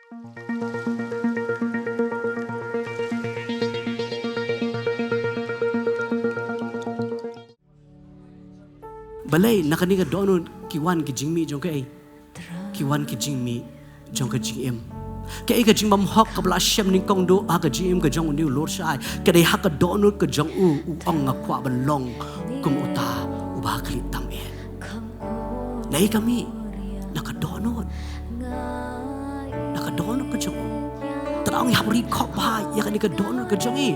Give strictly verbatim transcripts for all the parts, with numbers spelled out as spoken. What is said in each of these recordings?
Balei na kane ka dohnud ki wan ki jingmih jong kaei? Ki wan ki jingmih jong ka jingim. Kaei ka jingbymhok kaba la shem nyngkong duh ha ka jingim ka jong une u lurshai? Ka dei ha ka dohnud ka jong u, u ong nga kwah ban long kum uta uba ha khlieh tam eh. Naei ka mih? Na ka dohnud. Na ka dohnud ka jong u. Tang ngi hap ri khop bha ïa kane ka dohnud ka jong ngi.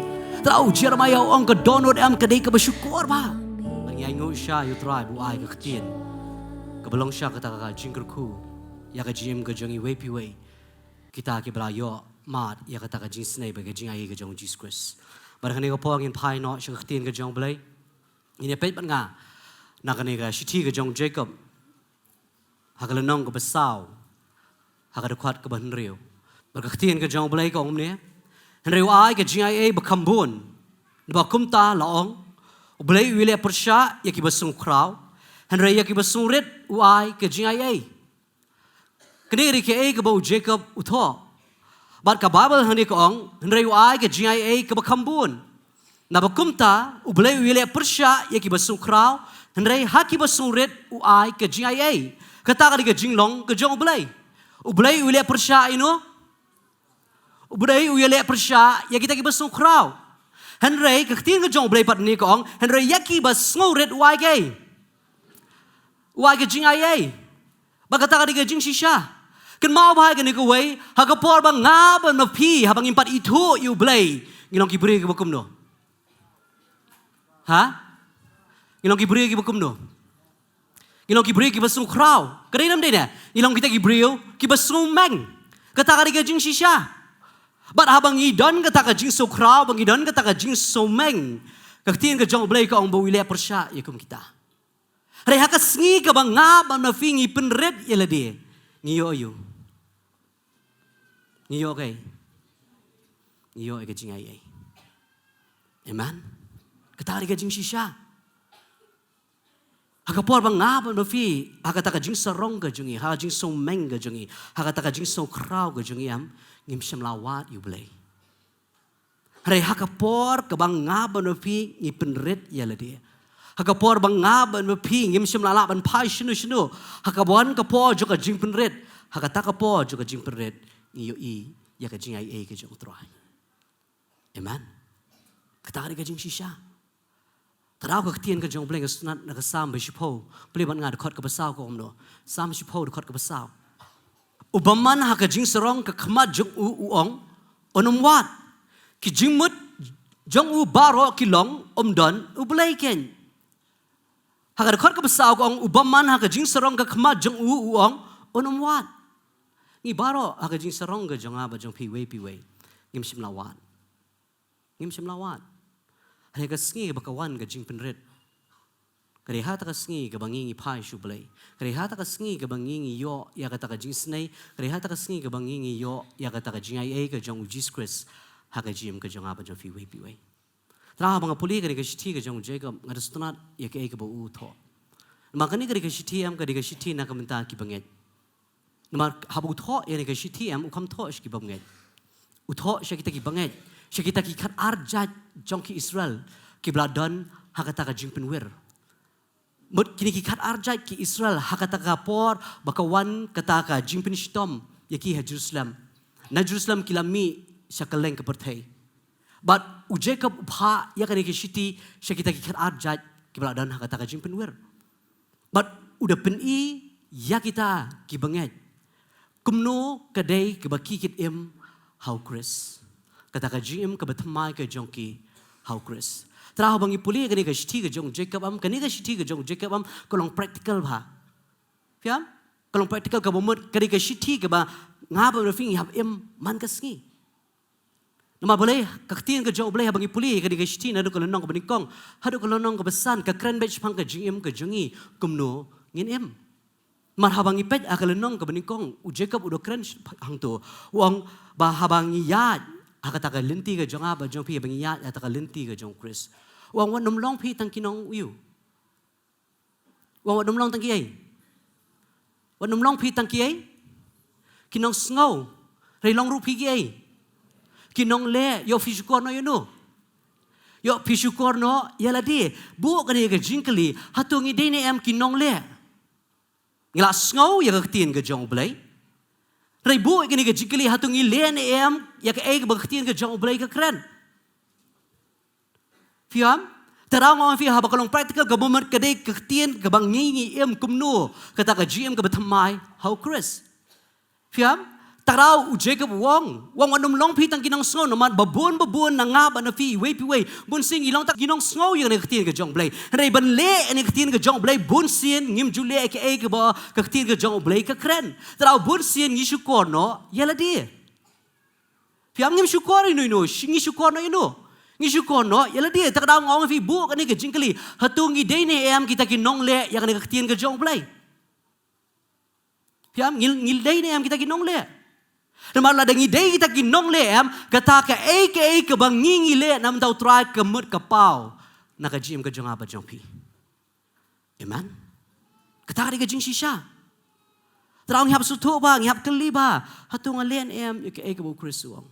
Tang u Jeremiah u ong ka dohnud em ka dei kaba shukor bha. Ngi ainguh sha ïa u Trai ba u ai ka ktien kaba long sha kata ka jingkyrkhu ïa ka jingim ka jong ngi wei pa wei. Kita kiba la ïoh mad ïa kata ka jingsnei bad ka jingai ka jong u Jisu Khrist. Bad kane ka por ngin phai noh sha ka ktien ka jong u Blei. Ngin ïa peit bad nga na kane ka shithi ka jong u Jakob, ha ka lynnong kaba saw, ha ka dkhot kaba hynriew. Bad ka ktien ka jong u Blei ka ong kumne: Hynrei u ai ka jingaiei ba kham bun. Naba kumta la ong, U Blei u ïaleh pyrshah ïa kiba sngewkhraw, hynrei ïa kiba sngewrit u ai ka jingaiei. Kane ka dei kaei kaba u Jakob u thoh. Bad ka Baibl hangne ka ong, hynrei u ai ka jingaiei kaba kham bun. Naba kumta, U Blei u ïaleh pyrshah ïa kiba sngewkhraw, hynrei ha kiba sngewrit u ai ka jingaiei. Kata ka dei ka jinglong ka jong U Blei. U Blei u ïaleh pyrshah ïa uno? U Blei u ïaleh pyrshah ïa kita kiba sngewkhraw. Hynrei ka ktien ka jong U Blei pat hangne ka ong, hynrei ïa kiba sngewrit u ai kaei? U ai ka jingaiei. Bad kata ka dei ka jingshisha. Kynmaw bha ïa kane kawei, ha ka por ba nga bad ma phi, haba ngim pat ithuh ïa U Blei, ngi long ki briew kiba kumno? Ha? Ngi long ki briew kiba kumno? Ngi long ki briew kiba sngewkhraw. Ka dei ne ym dei ne? Ngi long kita ki briew kiba sngewmeng. Kata ka dei ka jingshisha. Bad haba ngi don kata ka jingsngewkhraw, ba ngi don kata ka jingsngewmeng, ka ktien ka jong U Blei ka ong ba u ïaleh pyrshah ïa kum kita. Hynrei ha ka sngi kaba nga bad ma phi ngi pynrit ïa lade, ngi ïoh aïu? Ngi ïoh kaei? Ngi ïoh ïa ka jingaiei. Amen. Kata ka dei ka jingshisha. Ha ka por ba nga bad ma phi, ha kata ka jingsarong ka jong ngi, ha ka jingsngewmeng ka jong ngi, ha kata ka jingsngewkhraw ka jong ngi, em, ngim shym la wad ïa U Blei. Hynrei ha ka por kaba nga bad ma phi ngi pynrit ïa lade, ha ka por ba nga bad ma phi ngim shym la lah ban phai shano shano, ha ka wan ka por jong ka jingpynrit, ha kata ka por jong ka jingpynrit, ngi ïohi ïa ka jingaiei ka jong U Trai. Amen. Kata ka dei ka jingshisha. Tang ka ktien ka jong U Blei, nga sngewtynnat na ka Salm ba shiphew. Plie bad nga dkhot kaba saw ka ong kumno? Salm shiphew dkhot kaba saw. U bymman ha ka jingsarong ka khmat jong u u ong, un ym wad. Ki jingmut jong u baroh ki long, um don U Blei keiñ. Ha ka dkhot kaba saw ka ong, u bymman ha ka jingsarong ka khmat jong u u ong, un ym wad. Ngi baroh ha ka jingsarong ka jong nga bad jong phi wei pa wei, ngim shym la wad. Ngim shym la wad. Hynrei ka sngi ba ka wan ka jingpynrit, ka dei ha kata ka sngi kaba ngi ngi phai sha U Blei. Ka dei ha kata ka sngi kaba ngi ngi ïoh ïa kata ka jingsnei. Ka dei ha kata ka sngi kaba ngi ngi ïoh ïa kata ka jingaiei ka jong u Jisu Khrist ha ka jingim ka jong nga bad jong phi wei pa wei. Tang haba nga pule kane ka shithi ka jong u Jakob, nga da sngewtynnat ïa kaei kaba u thoh. Namar kane ka dei ka shithi, em, ka dei ka shithi na ka bynta ki bangeit. Namar haba u thoh ïa kane ka shithi, em, u kham thoh sha ki bangeit. U thoh sha kita ki bangeit, sha kita ki khatar jait jong ki Israel kiba la don ha kata ka jingpynwir. Mut kine ki khatar jait ki Israel, ha kata ka por ba ka wan kata ka jingpynshitom ïa ki ha Jerusalem. Na Jerusalem ki la mih sha kylleng ka pyrthei. Bad u Jakob u phah ïa kane ka shithi sha kita ki khatar jait kiba la don ha kata ka jingpynwir. Bad u da pyni ïa kita ki bangeit kumno ka dei kaba ki kit im ha u Khrist. Kata ka jingim kaba thymmai ka jong ki ha u Khrist. Tang haba ngi pule kane ka shithi ka jong u Jakob, em, kane ka shithi ka jong u Jakob, em, ka long practical bha. Phi ïam? Ka long practical kaba mut ka dei ka shithi kaba nga bad ma phi ngi hap im man ka sngi. Namar balei? Ka ktien ka jong U Blei haba ngi pule kane ka shithi naduh ka lynnong kaba nyngkong haduh ka lynnong kaba san, ka kren beit shaphang ka jingim ka jong ngi, kumno ngin im. Namar haba ngi peit ha ka lynnong kaba nyngkong, u Jakob u da kren sh-, hangto, u ong ba haba ngi ïaid ha kata ka lynti ka jong nga bad jong phi, haba ngi ïaid ha kata ka lynti ka jong u Khrist, u ong wat nym long phi tang ki nong u ïu. U ong wat nym long tang kiei? Wat nym long phi tang kiei? Ki nongsngew. Hynrei long ruh phi kiei? Ki nongleh. Ïoh phi shukor noh ïa uno? Ïoh phi shukor noh ïa lade. Buh kane ka jingkylli, hato ngi dei ne em ki nongleh? Ngi la sngew ïa ka ktien ka jong U Blei. Hynrei buh kane ka jingkylli, hato ngi leh ne em ïa kaei kaba ka ktien ka jong U Blei ka kren? Phi ïohi? Te nga ong ïa phi, haba ka long practical, kaba mut ka dei ka ktien kaba ngi, ngi im kumno, kata ka jingim kaba thymmai ha U Khrist. Phi ïohi? Te nga, u Jacob u ong, u ong wat nym long phi tang ki nongsngew, namar ba bun ba bun na nga bad na phi, iwei pa iwei, bunsien ngi long tang ki nongsngew ïa kane ka ktien ka jong U Blei. Hynrei ban leh ïa kane ka ktien ka jong U Blei, bunsien ngim ju leh ïa kaei kaba ka ktien ka jong U Blei ka kren. Te nga, bunsien ngi shukor noh ïa lade. Phi ïohi? Ngim shukor ïa uno uno, shi-, ngi shukor noh ïa uno? Ngi shukor noh ïa lade. Te nga ong ïa phi, buh kane ka jingkylli, hato ngi dei ne em kita ki nongleh ïa kane ka ktien ka jong U Blei? Phi ïohi? Ngi, ngi dei ne em kita ki nongleh? Namar lada ngi dei kita ki nongleh em, kata kaei kaei kaba ngi, ngi leh na bynta U Trai ka mut ka paw na ka jingim ka jong nga bad jong phi. Amen. Kata ka dei ka jingshisha. Te nga, ngi hap sngewthuh bha, ngi hap kylli bha, hato nga leh ne em ïa kaei kaba U Khrist u ong?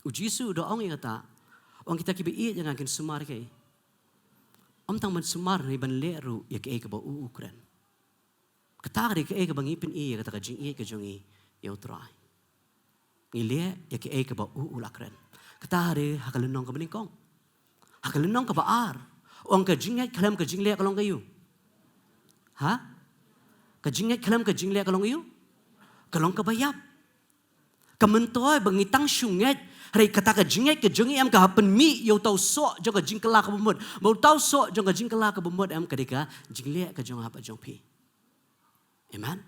U Jisu u da ong ïa kata, u ong kita kiba ïeit ïa nga kin sumar ïa kaei? Ym tang ban sumar, hynrei ban leh ruh ïa kaei kaba u u kren. Kata ka dei kaei kaba ngi pyni ïa kata ka jingïeit ka jong ngi ïa U Trai. Ngi leh ïa kaei kaba u u la kren. Kata ka dei ha ka lynnong kaba nyngkong. Ha ka lynnong kaba ar, u ong ka jingngeit khlem ka jingleh ka long kaiu? Ha? Ka jingngeit khlem ka jingleh ka long kaiu? Ka long kaba ïap. Ka myntoi ba ngi tang shu ngeit, hynrei kata ka jingngeit ka jong ngi em ka hap pynmih ïa uta u soh jong ka jingkylla kaba mut. Bad uta u soh jong ka jingkylla kaba mut em ka dei ka jingleh ka jong nga bad jong phi. Amen.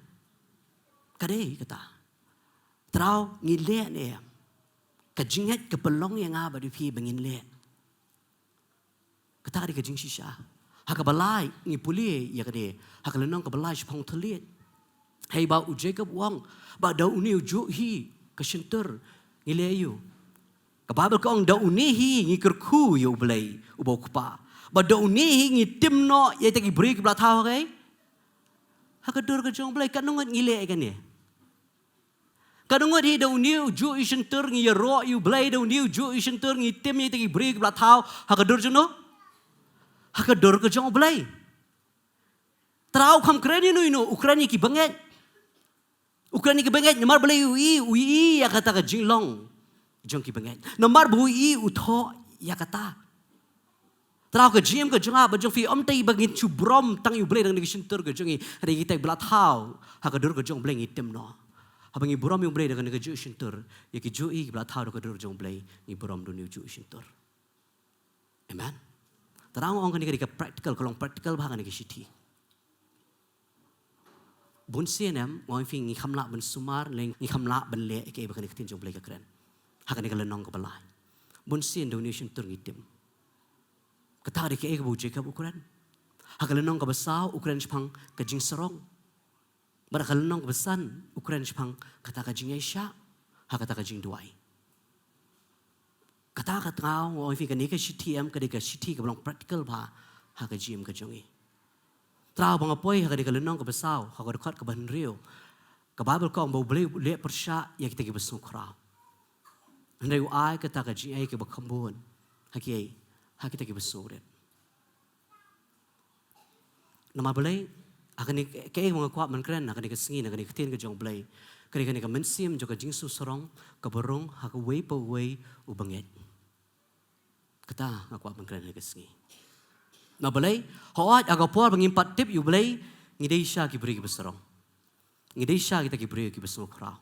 Ka dei kata. Te nga, ngi leh ne em? Ka jingngeit ka pynlong ïa nga bad ïa phi ba ngin leh. Kata ka dei ka jingshisha. Ha kaba lai ngi pule ïa kane, ha ka lynnong kaba lai shaphang u thylliej. Hei ba u Jacob u ong, ba da une u juh hi ka shyntur ngi leh aïu? Ka Baibl ka ong da une hi ngi kyrkhu ïa U Blei uba u Kpa. Ba da une hi ngi tim noh ïa kita ki briew kiba la thaw ha kaei? Ha ka dur ka jong U Blei. Katno ngut ngi leh ïa kane? Katno ngut hi da une u juh ïa u shyntur ngi ïaroh ïa U Blei, da une u juh ïa u shyntur ngi tim ïa kita ki briew kiba la thaw ha ka dur jong no? Ha ka dur ka jong U Blei. Te nga, u kham kren ïa uno uno, u kren ïa ki bangeit. U kren ïa ki bangeit, namar balei u i, u i ïa kata ka jinglong jong ki bangeit. Namar ba u i u thoh ïa kata. Te nga, ka jingim ka jong nga bad jong phi, ym dei ba ngin shu burom tang ïa U Blei da kane ka shyntur ka jong ngi, hynrei kita kiba la thaw ha ka dur ka jong U Blei ngi tim noh. Haba ngi burom ïa U Blei da kane ka juh ïa u shyntur, ïa ki juh ïa kiba la thaw da ka dur jong U Blei ngi burom da une u juh ïa u shyntur. Amen. Te nga ong kane ka dei ka practical, ka long practical bha kane ka shithi. Bunsien em, nga ong ïa phi, ngi kham lah ban sumar, lane ngi kham lah ban leh ïa kaei ba kane ka ktien jong U Blei ka kren. Ha kane ka lynnong kaba lai. Bunsien da une u shyntur ngi tim. Kata ka dei kaei kaba u Jacob u kren. Ha ka lynnong kaba saw u kren shaphang ka jingsarong. Bad ha ka lynnong kaba san u kren shaphang kata ka jingïaishah ha kata ka jingduwai. Kata ka, te nga ong ïa phi, kane ka shithi em ka dei ka shithi kaba long practical bha ha ka jingim ka jong ngi. Te nga, ba nga poi ha kane ka lynnong kaba saw, ha ka dkhot kaba hynriew, ka Baibl ka ong ba U Blei u leh pyrshah ïa kita kiba sngewkhraw, hynrei u ai kata ka jingaiei kaba kham bun ha kiei? Ha kita kiba sngewrit. Namar balei? Ha kane, kaei ba nga kwah ban kren ha kane ka sngi, ha kane ka ktien ka jong U Blei, ka dei kane ka mynsiem jong ka jingsngewsarong kaba rung ha kawei pa uwei u bangeit. Kata nga kwah ban kren ha kane ka sngi. Namar balei? Hooid, ha ka por ba ngim pat tip ïa U Blei, ngi dei sha ki briew kiba sarong. Ngi dei sha kita ki briew kiba sngewkhraw.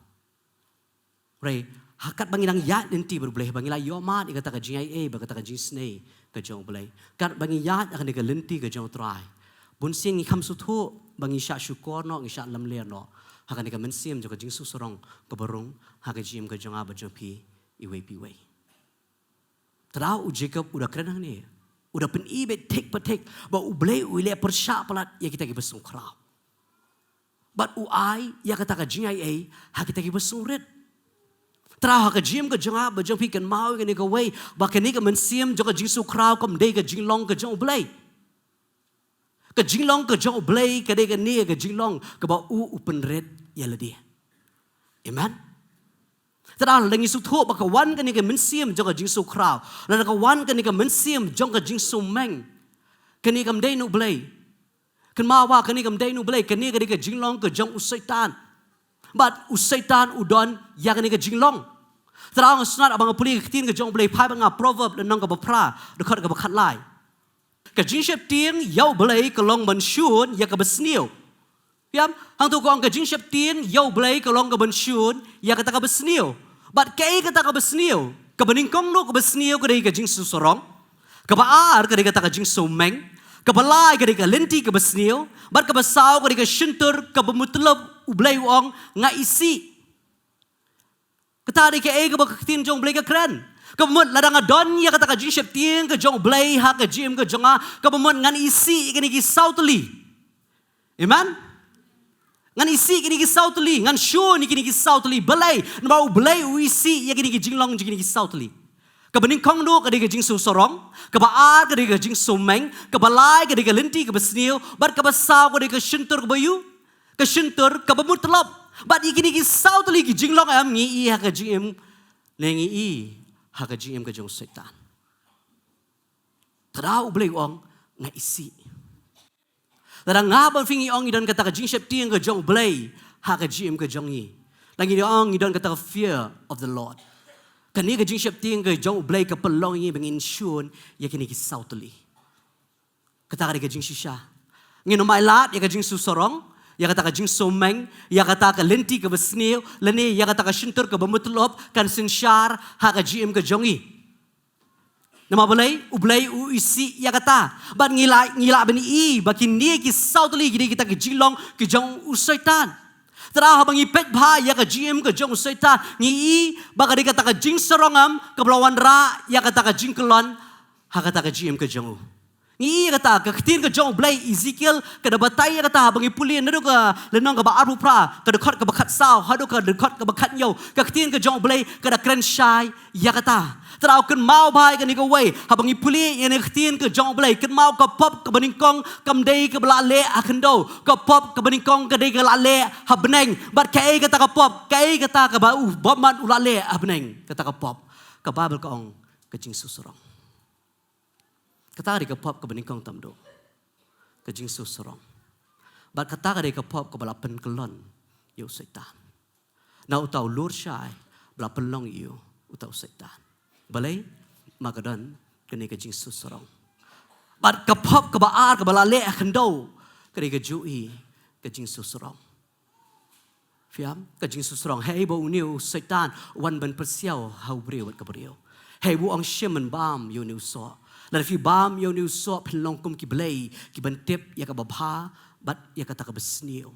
Hynrei ha katba ngi dang ïaid lynti bad U Blei, ba ngi la ïohmad ïa kata ka jingaiei bad kata ka jingisynei ka jong U Blei, katba ngi ïaid ha kane ka lynti ka jong U Trai, bunsien ngi kham sngewthuh ba ngi shah shukor noh, ngi shah lamler noh ha kane ka mynsiem jong ka jingsngewsarong kaba rung ha ka jingim ka jong nga bad jong phi iwei pa iwei. Te nga, u Jacob u da kren hangne, u da pyni beit thik pa thik ba U Blei u leh pyrshah palat ïa kita kiba sngewkhraw. Bad u ai ïa kata ka jingaiei ha kita kiba sngewrit. Te nga, ha ka jingim ka jong nga bad jong phi, kynmaw ïa kane kawei, ba kane ka mynsiem jong ka jingsngewkhraw kam dei ka jinglong ka jong U Blei. Ka jinglong ka jong U Blei ka dei kane ka jinglong kaba u, u pynrit ïa lade. Amen. Te da lada ngi sngewthuh ba ka wan kane ka mynsiem jong ka jingsngewkhraw, lada ka wan kane ka mynsiem jong ka jingsngewmeng, kane kam dei na U Blei. Kynmaw ba kane kam dei na U Blei, kane ka dei ka jinglong ka jong u Soitan. Bad u Soitan u don ïa kane ka jinglong. Te da nga sngewsynei ba nga pule ka ktien ka jong U Blei, phai bad nga Proverb lynnong kaba phra, dkhot kaba khatlai. Ka jingsheptieng ïa U Blei ka long ban shun ïa kaba sniew. Phi ïam, hangto ka ong ka jingsheptieng ïa U Blei ka long ka ban shun ïa kata kaba sniew. Bad kaei kata kaba sniew? Kaba nyngkong noh kaba sniew ka dei ka jingsngewsarong. Kaba ar ka dei kata ka jingsngewmeng. Kaba lai ka dei ka lynti kaba sniew. Bad kaba saw ka dei ka shyntur kaba mutlop. U Blei u ong, nga isih. Kata dei kaei kaba ka ktien jong U Blei ka kren. Kaba mut lada nga don ïa kata ka jingsheptieng ka jong U Blei ha ka jingim ka jong nga, kaba mut ngan isih ïa kine ki saw tylli. Amen. Ngan isih ïa kine ki saw tylli, ngan shun ïa kine ki saw tylli. Balei? Namar U Blei u isih ïa kine ki jinglong jong kine ki saw tylli. Kaba nyngkong noh ka dei ka jingsngewsarong, kaba ar ka dei ka jingsngewmeng, kaba lai ka dei ka lynti kaba sniew, bad kaba saw ka dei ka shyntur kaba ïu, ka shyntur kaba mutlop. Bad ïa kine ki saw tylli ki jinglong em ngi i ha ka jingim, ne ngi i ha ka jingim ka jong u Soitan. Te da U Blei u ong, nga isih. Lada nga bad phi ngi ong ngi don kata ka jingsheptieng ka jong U Blei ha ka jingim ka jong ngi, lada ngi ong ngi don kata ka fear of the Lord, kane ka jingsheptieng ka jong U Blei ka pynlong ïa ngi ba ngin shun ïa kine ki saw tylli. Kata ka dei ka jingshisha. Ngin ym ailad ïa ka jingsngewsarong, ïa kata ka jingsngewmeng, ïa kata ka lynti kaba sniew, lane ïa kata ka shyntur kaba mutlop kan synshar ha ka jingim ka jong ngi. Namar balei? U Blei u isih ïa kata. Bad ngi lah, ngi lah ban i ba kine ki saw tylli ki dei kita ki jinglong ki jong u Soitan. Te da haba ngi peit bha ïa ka jingim ka jong u Soitan, ngi i ba ka dei kata ka jingsarong em kaba la wanrah ïa kata ka jingkyllon ha kata ka jingim ka jong u. Ngi i ïa kata, ka ktien ka jong U Blei, Ezekiel ka da batai ïa kata haba ngi pule naduh ka lynnong kaba arphew phra, ka dkhot kaba khatsaw haduh ka dkhot kaba khathynñiew. Ka ktien ka jong U Blei ka da kren shai ïa kata. Te da kynmaw bha ïa kane kawei, haba ngi pule ïa kane ka ktien ka jong U Blei, kynmaw ka pop kaba nyngkong kam dei kaba la leh ha khyndew. Ka pop kaba nyngkong ka dei kaba la leh ha bneng. Bad kaei kata ka pop, kaei kata kaba u bymman u la leh ha bneng, kata ka pop, ka Baibl ka ong, ka jingsngewsarong. Kata ka dei ka pop kaba nyngkong, tam duh, ka jingsngewsarong. Bad kata ka dei ka pop kaba la pynkyllon ïa u Soitan. Na uta u lur shai ba la pynlong ïa u, uta u Soitan. Balei? Namar ka don kane ka jingsngewsarong. Bad ka pop kaba ar kaba la leh ha khyndew ka dei kajuh hi ka jingsngewsarong. Phi ïam, ka jingsngewsarong. Hei ba une u Soitan u wan ban pyrsiaw ha u briew bad ka briew. Hei ba u ong shim ban bam ïa une u soh. Lada phi bam ïa une u soh phin long kum ki blei, ki ban tip ïa kaba bha bad ïa kata kaba sniew.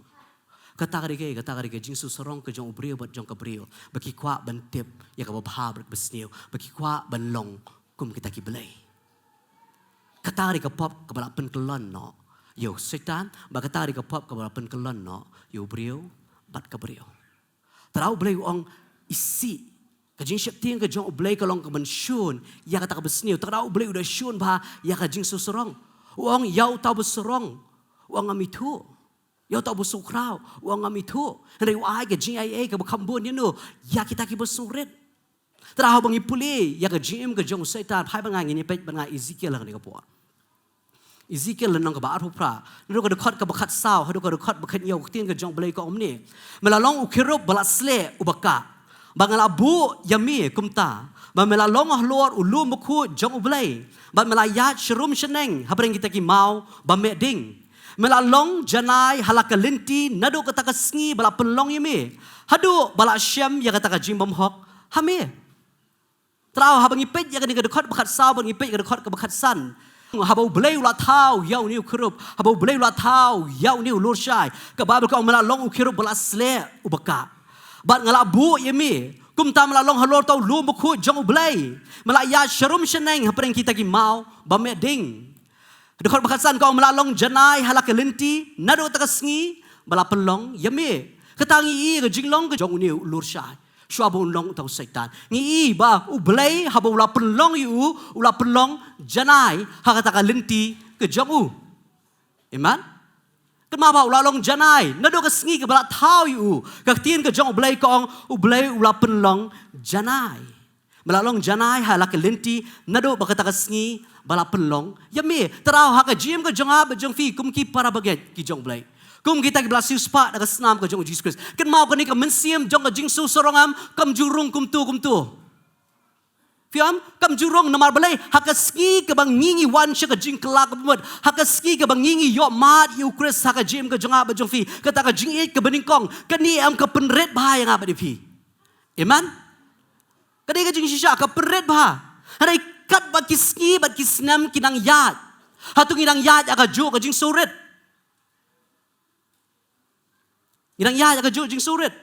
Kata ka dei ka, kata ka dei ka jingsngewsarong ka jong u briew bad jong ka briew, ba ki kwah ban tip ïa kaba bha bad kaba sniew, ba ki kwah ban long kum kita ki blei. Kata ka dei ka pop kaba la pynkyllon noh ïa u Soitan, bad kata ka dei ka pop kaba la pynkyllon noh ïa u briew bad ka briew. Te da U Blei u ong, isih. Ka jingsheptieng ka jong U Blei ka long ka ban shun ïa kata kaba sniew. Te da U Blei u da shun bha ïa ka jingsngewsarong. U ong ïa uta uba sarong, u ong ngam ithuh. Ïa uta uba sngewkhraw, u ong ngam ithuh. Hynrei u ai ka jingaiei kaba kham bun ïa no? Ïa kita kiba sngewrit. Te da haba ngi pule ïa ka jingim ka jong u Soitan, phai bad nga, ngin ïa peit bad nga Ezekiel ha kane ka por. Ezekiel lynnong kaba arphew phra, naduh ka dkhot kaba khatsaw haduh ka dkhot ba khathynñiew, ka ktien ka jong U Blei ka ong kumne: Me la long u kherub ba la sleh uba kah, bad nga la buh ïa me kumta, bad me la long halor u lum bakhuid jong U Blei, bad me la ïaid sharum shaneng hapdeng kita ki maw ba meh ding. Me la long janai ha la ka lynti naduh kata ka sngi ba la pynlong ïa me, haduh ba la shem ïa kata ka jingbymhok ha me. Te da haba ngi peit ïa kane ka dkhot ba khatsaw bad ngi peit ïa ka dkhot kaba khatsan, haba U Blei u la thaw ïa une u kherub, haba U Blei u la thaw ïa une u lur shai, ka Baibl ka ong, me la long u kherub ba la sleh uba kah, bad nga la buh ïa me, kumta me la long halor uta u lum bakhuid jong U Blei, me la ïaid sharum shaneng hapdeng kita ki maw ba meh ding. Dkhot ba khatsan ka ong, me la long janai ha la ka lynti naduh kata ka sngi ba la pynlong ïa me. Kata ngi i ka jinglong ka jong une u lur shai shuwa ba un long uta u Soitan. Ngi i ba U Blei haba u la pynlong ïa u, u la pynlong janai ha kata ka lynti ka jong u. Amen. Kynmaw ba u la long janai naduh ka sngi kaba la thaw ïa u. Ka ktien ka jong U Blei ka ong, U Blei u la pynlong janai. Me la long janai ha la ka lynti naduh ba kata ka sngi ba la pynlong ïa me. Trai ha ka jingim ka jong nga bad jong phi kum ki para bangeit ki jong U Blei, kum kita kiba la siewspah da ka snam ka jong U Jisu Khrist, kynmaw kane ka mynsiem jong ka jingsngew sarong em kam ju rung kumto kumto. Phi ong kam ju rung namar balei? Ha ka sngi kaba ngi ngi wan sha ka jingkylla ka bamut, ha ka sngi kaba ngi ngi ïoh mad ïa U Khrist ha ka jingim ka jong nga bad jong phi, kata ka jingïeit kaba nyngkong kane em ka pynrit bha ïa nga bad ïa phi. Amen. Ka dei ka jingshisha ka pynrit bha. Hynrei katba ki sngi bad ki snem ki nang ïaid, hato ngi nang ïaid ha kajuh ka jingsngewrit? Ngi nang ïaid ha kajuh ka jingsngewrit?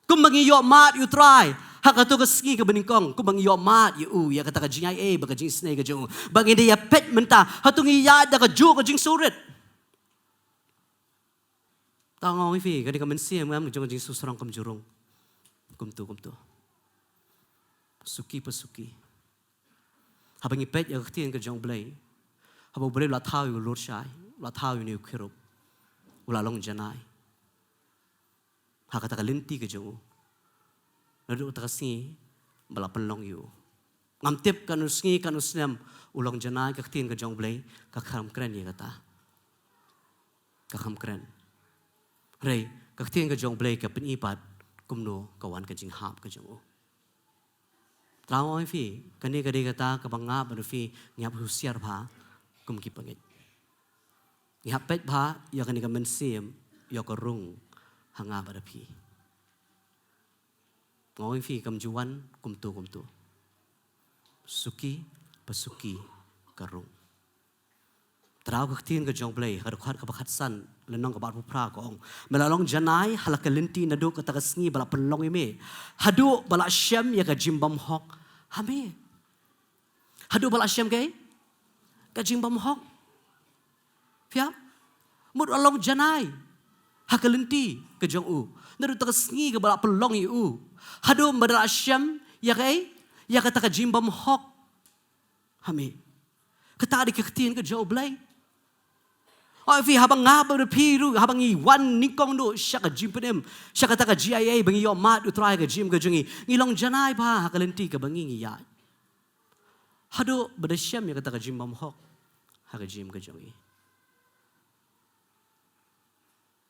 Kumba ngi ïoh mad ïa U Trai ha kato ka sngi kaba nyngkong, kumba ngi ïoh mad ïa u ïa kata ka jingaiei bad ka jingisynei ka jong u, ba ngi dei ïa peit mynta, hato ngi ïaid ha kajuh ka jingsngewrit? Tang ong ïa phi, kane ka mynsiem em jong ka jingsngew sarong kam ju rung kumto kumto. Suki pa suki. Haba ngi peit ïa ka ktien ka jong U Blei, haba U Blei u la thaw ïa u lurshai, u la thaw ïa une u kherub, u la long janai ha kata ka lynti ka jong u naduh kata ka sngi ba la pynlong ïa u. Ngam tip katno sngi katno snem u long janai, ka ktien ka jong U Blei ka kham kren ïa kata. Ka kham kren. Hynrei ka ktien ka jong U Blei ka pyni pat kumno ka wan ka jinghap ka jong u. Trai ong ïa phi, kane ka dei kata kaba nga bad phi ngi hap husiar bha kum ki bangeit. Ngi hap peit bha ïa kane ka mynsiem ïoh ka rung ha nga bad phi. Nga ong ïa phi kam ju wan kumto kumto. Suki pa suki ka rung. Trai ka ktien ka jong U Blei ha ka dkhot kaba khatsan lynnong kaba arphew phra ka ong, me la long janai ha la ka lynti naduh kata ka sngi ba la pynlong ïa me, haduh ba la shem ïa ka jingbymhok ha me. Haduh ba la shem kaei? Ka jingbymhok. Phi ap? Mut u la long janai ha ka lynti ka jong u naduh kata ka sngi kaba la pynlong ïa u, haduh ba la shem ïa kaei? Ïa kata ka jingbymhok ha me. Kata ka dei ka ktien ka jong U Blei. Ong ïa phi, haba nga bad phi ruh, haba ngi wan nyngkong noh sha ka jingpynim, sha kata ka jingaiei ba ngi ïoh mad ïa U Trai ha ka jingim ka jong ngi, ngi long janai bha ha ka lynti kaba ngi ngi ïaid, haduh ba da shem ïa kata ka jingbymhok ha ka jingim ka jong ngi.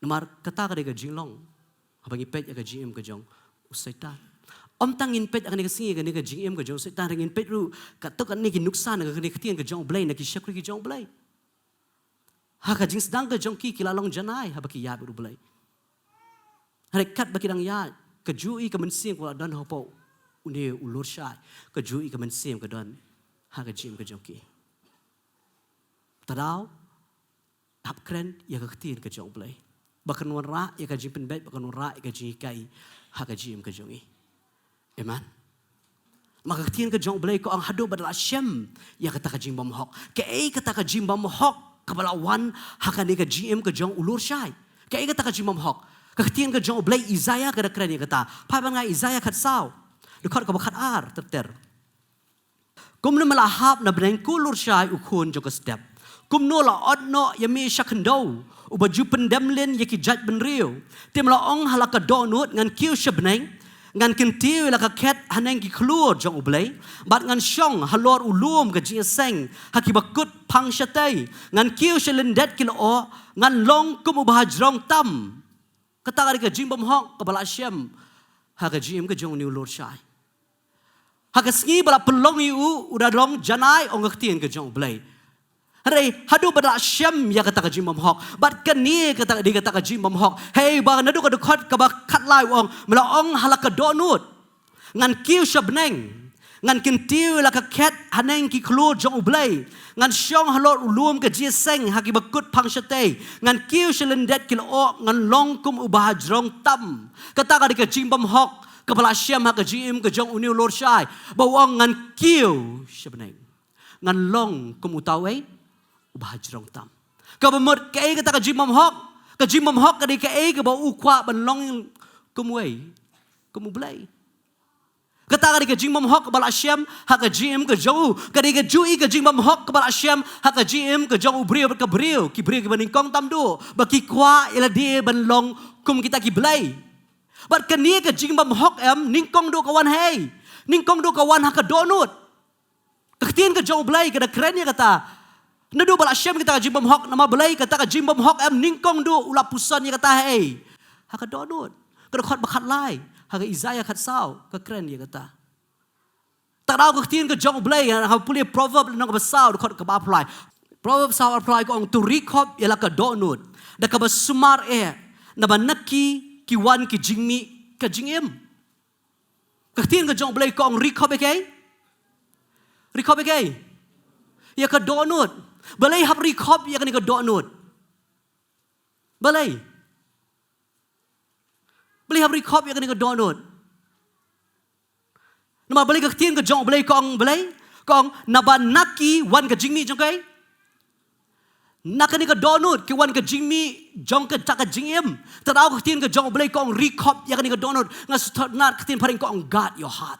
Namar kata ka dei ka jinglong haba ngi peit ïa ka jingim ka jong u Soitan. Ym tang ngin peit ïa kane ka sngi, kane ka jingim ka jong u Soitan, hynrei ngin peit ruh katto katne ki nuksan ha kane ka ktien ka jong U Blei na ki shakri ki jong U Blei. Ha ka jingsdang ka jong ki, ki la long janai haba ki ïaid bad U Blei. Hynrei katba ki dang ïaid, kajuh i ka mynsiem kaba la don hapoh une u lurshai, kajuh i ka mynsiem ka don ha ka jingim ka jong ki. Trai hap kren ïa ka ktien ka jong U Blei, ba kan wanrah ïa ka jingpynbeit, ba kan wanrah ïa ka jinghikai ha ka jingim ka jong ngi. Amen. Ma ka ktien ka jong U Blei ka ong, haduh ba da la shem ïa kata ka jingbymhok. Kaei kata ka jingbymhok kaba la wan ha kane ka jingim ka jong u lurshai? Kaei kata ka jingbymhok? Ka ktien ka jong U Blei, Isaïah ka da kren ïa kata. Phai ban ngai Isaïah khatsaw, dkhot kaba khatar ter ter. Kumno me la hap na bneng, ko lurshai u khun jong ka step? Kumno la ot noh ïa me sha khyndew, uba ju pyndem lin ïa ki jaitbynriew? Te me la ong ha la ka dohnud, ngan kiew sha bneng, ngan kyntiew ïa la ka khet haneng ki khlur jong U Blei, bad ngan shong halor u lum ka jingïaseng ha kiba kut phang shatei, ngan kiew sha lyndet ki lyoh, ngan long kum uba hajrong tam. Kata ka dei ka jingbymhok kaba la shem ha ka jingim ka jong une u lurshai. Ha ka sngi ba la pynlong ïa u, u da long janai, ong ka ktien ka jong U Blei. Hynrei haduh ba da la shem ïa kata ka jingbymhok, bad kane kata ka dei kata ka jingbymhok. Hei, ba naduh ka dkhot kaba khatlai u ong, me la ong ha la ka dohnud, ngan kiew sha bneng, ngan kyntiew ïa la ka khet haneng ki khlur jong U Blei, ngan shong halor u lum ka jingïaseng ha kiba kut phang shatei, ngan kiew sha lyndet ki lyoh, ngan long kum uba hajrong tam. Kata ka dei ka jingbymhok kaba la shem ha ka jingim ka jong une u lurshai, ba u ong, ngan kiew sha bneng, ngan long kum uta uei, uba hajrong tam. Kaba mut kaei kata ka jingbymhok? Ka jingbymhok ka dei kaei kaba u kwah ban long kum uei? Kum U Blei. Kata ka dei ka jingbymhok kaba la shem ha ka jingim ka jong u. Ka dei kajuh i ka jingbymhok kaba la shem ha ka jingim ka jong u briew bad ka briew, ki briew kiba nyngkong tam duh, ba ki kwah ïa lade ban long kum kita ki blei. Bad kane ka jingbymhok em, nyngkong duh ka wan ha ei? Nyngkong duh ka wan ha ka dohnud. Ka ktien ka jong U Blei ka da kren ïa kata. Naduh ba la shem kita ka jingbymhok, namar balei kata ka jingbymhok em nyngkong duh u la puson ïa kata ha ei? Ha ka dohnud. Ka dkhot ba khatlai ha ka Isaïah khatsaw ka kren ïa kata. Te kata ka ktien ka jong U Blei, ha pule Proverb lynnong kaba saw, dkhot kaba arphew lai. Proverb saw arphew lai ka ong, to ri khop ïa la ka dohnud da kaba sumar eh, naba na ki ki wan ki jingmih ka jingim. Ka ktien ka jong U Blei ka ong ri khop ïa kaei? Ri khop ïa kaei? Ïa ka dohnud. Balei hap ri khop ïa kane ka dohnud? Balei? Balei hap ri khop ïa kane ka dohnud? Namar balei ka ktien ka jong U Blei ka ong balei? Ka ong naba na ki wan ka jingmih jong kaei? Na kane ka dohnud ki wan ka jingmih jong kata ka jingim. Te kata ka ktien ka jong U Blei ka ong ri khop ïa kane ka dohnud. Nga sngewthuh na ka ktien phareng ka ong guard your heart.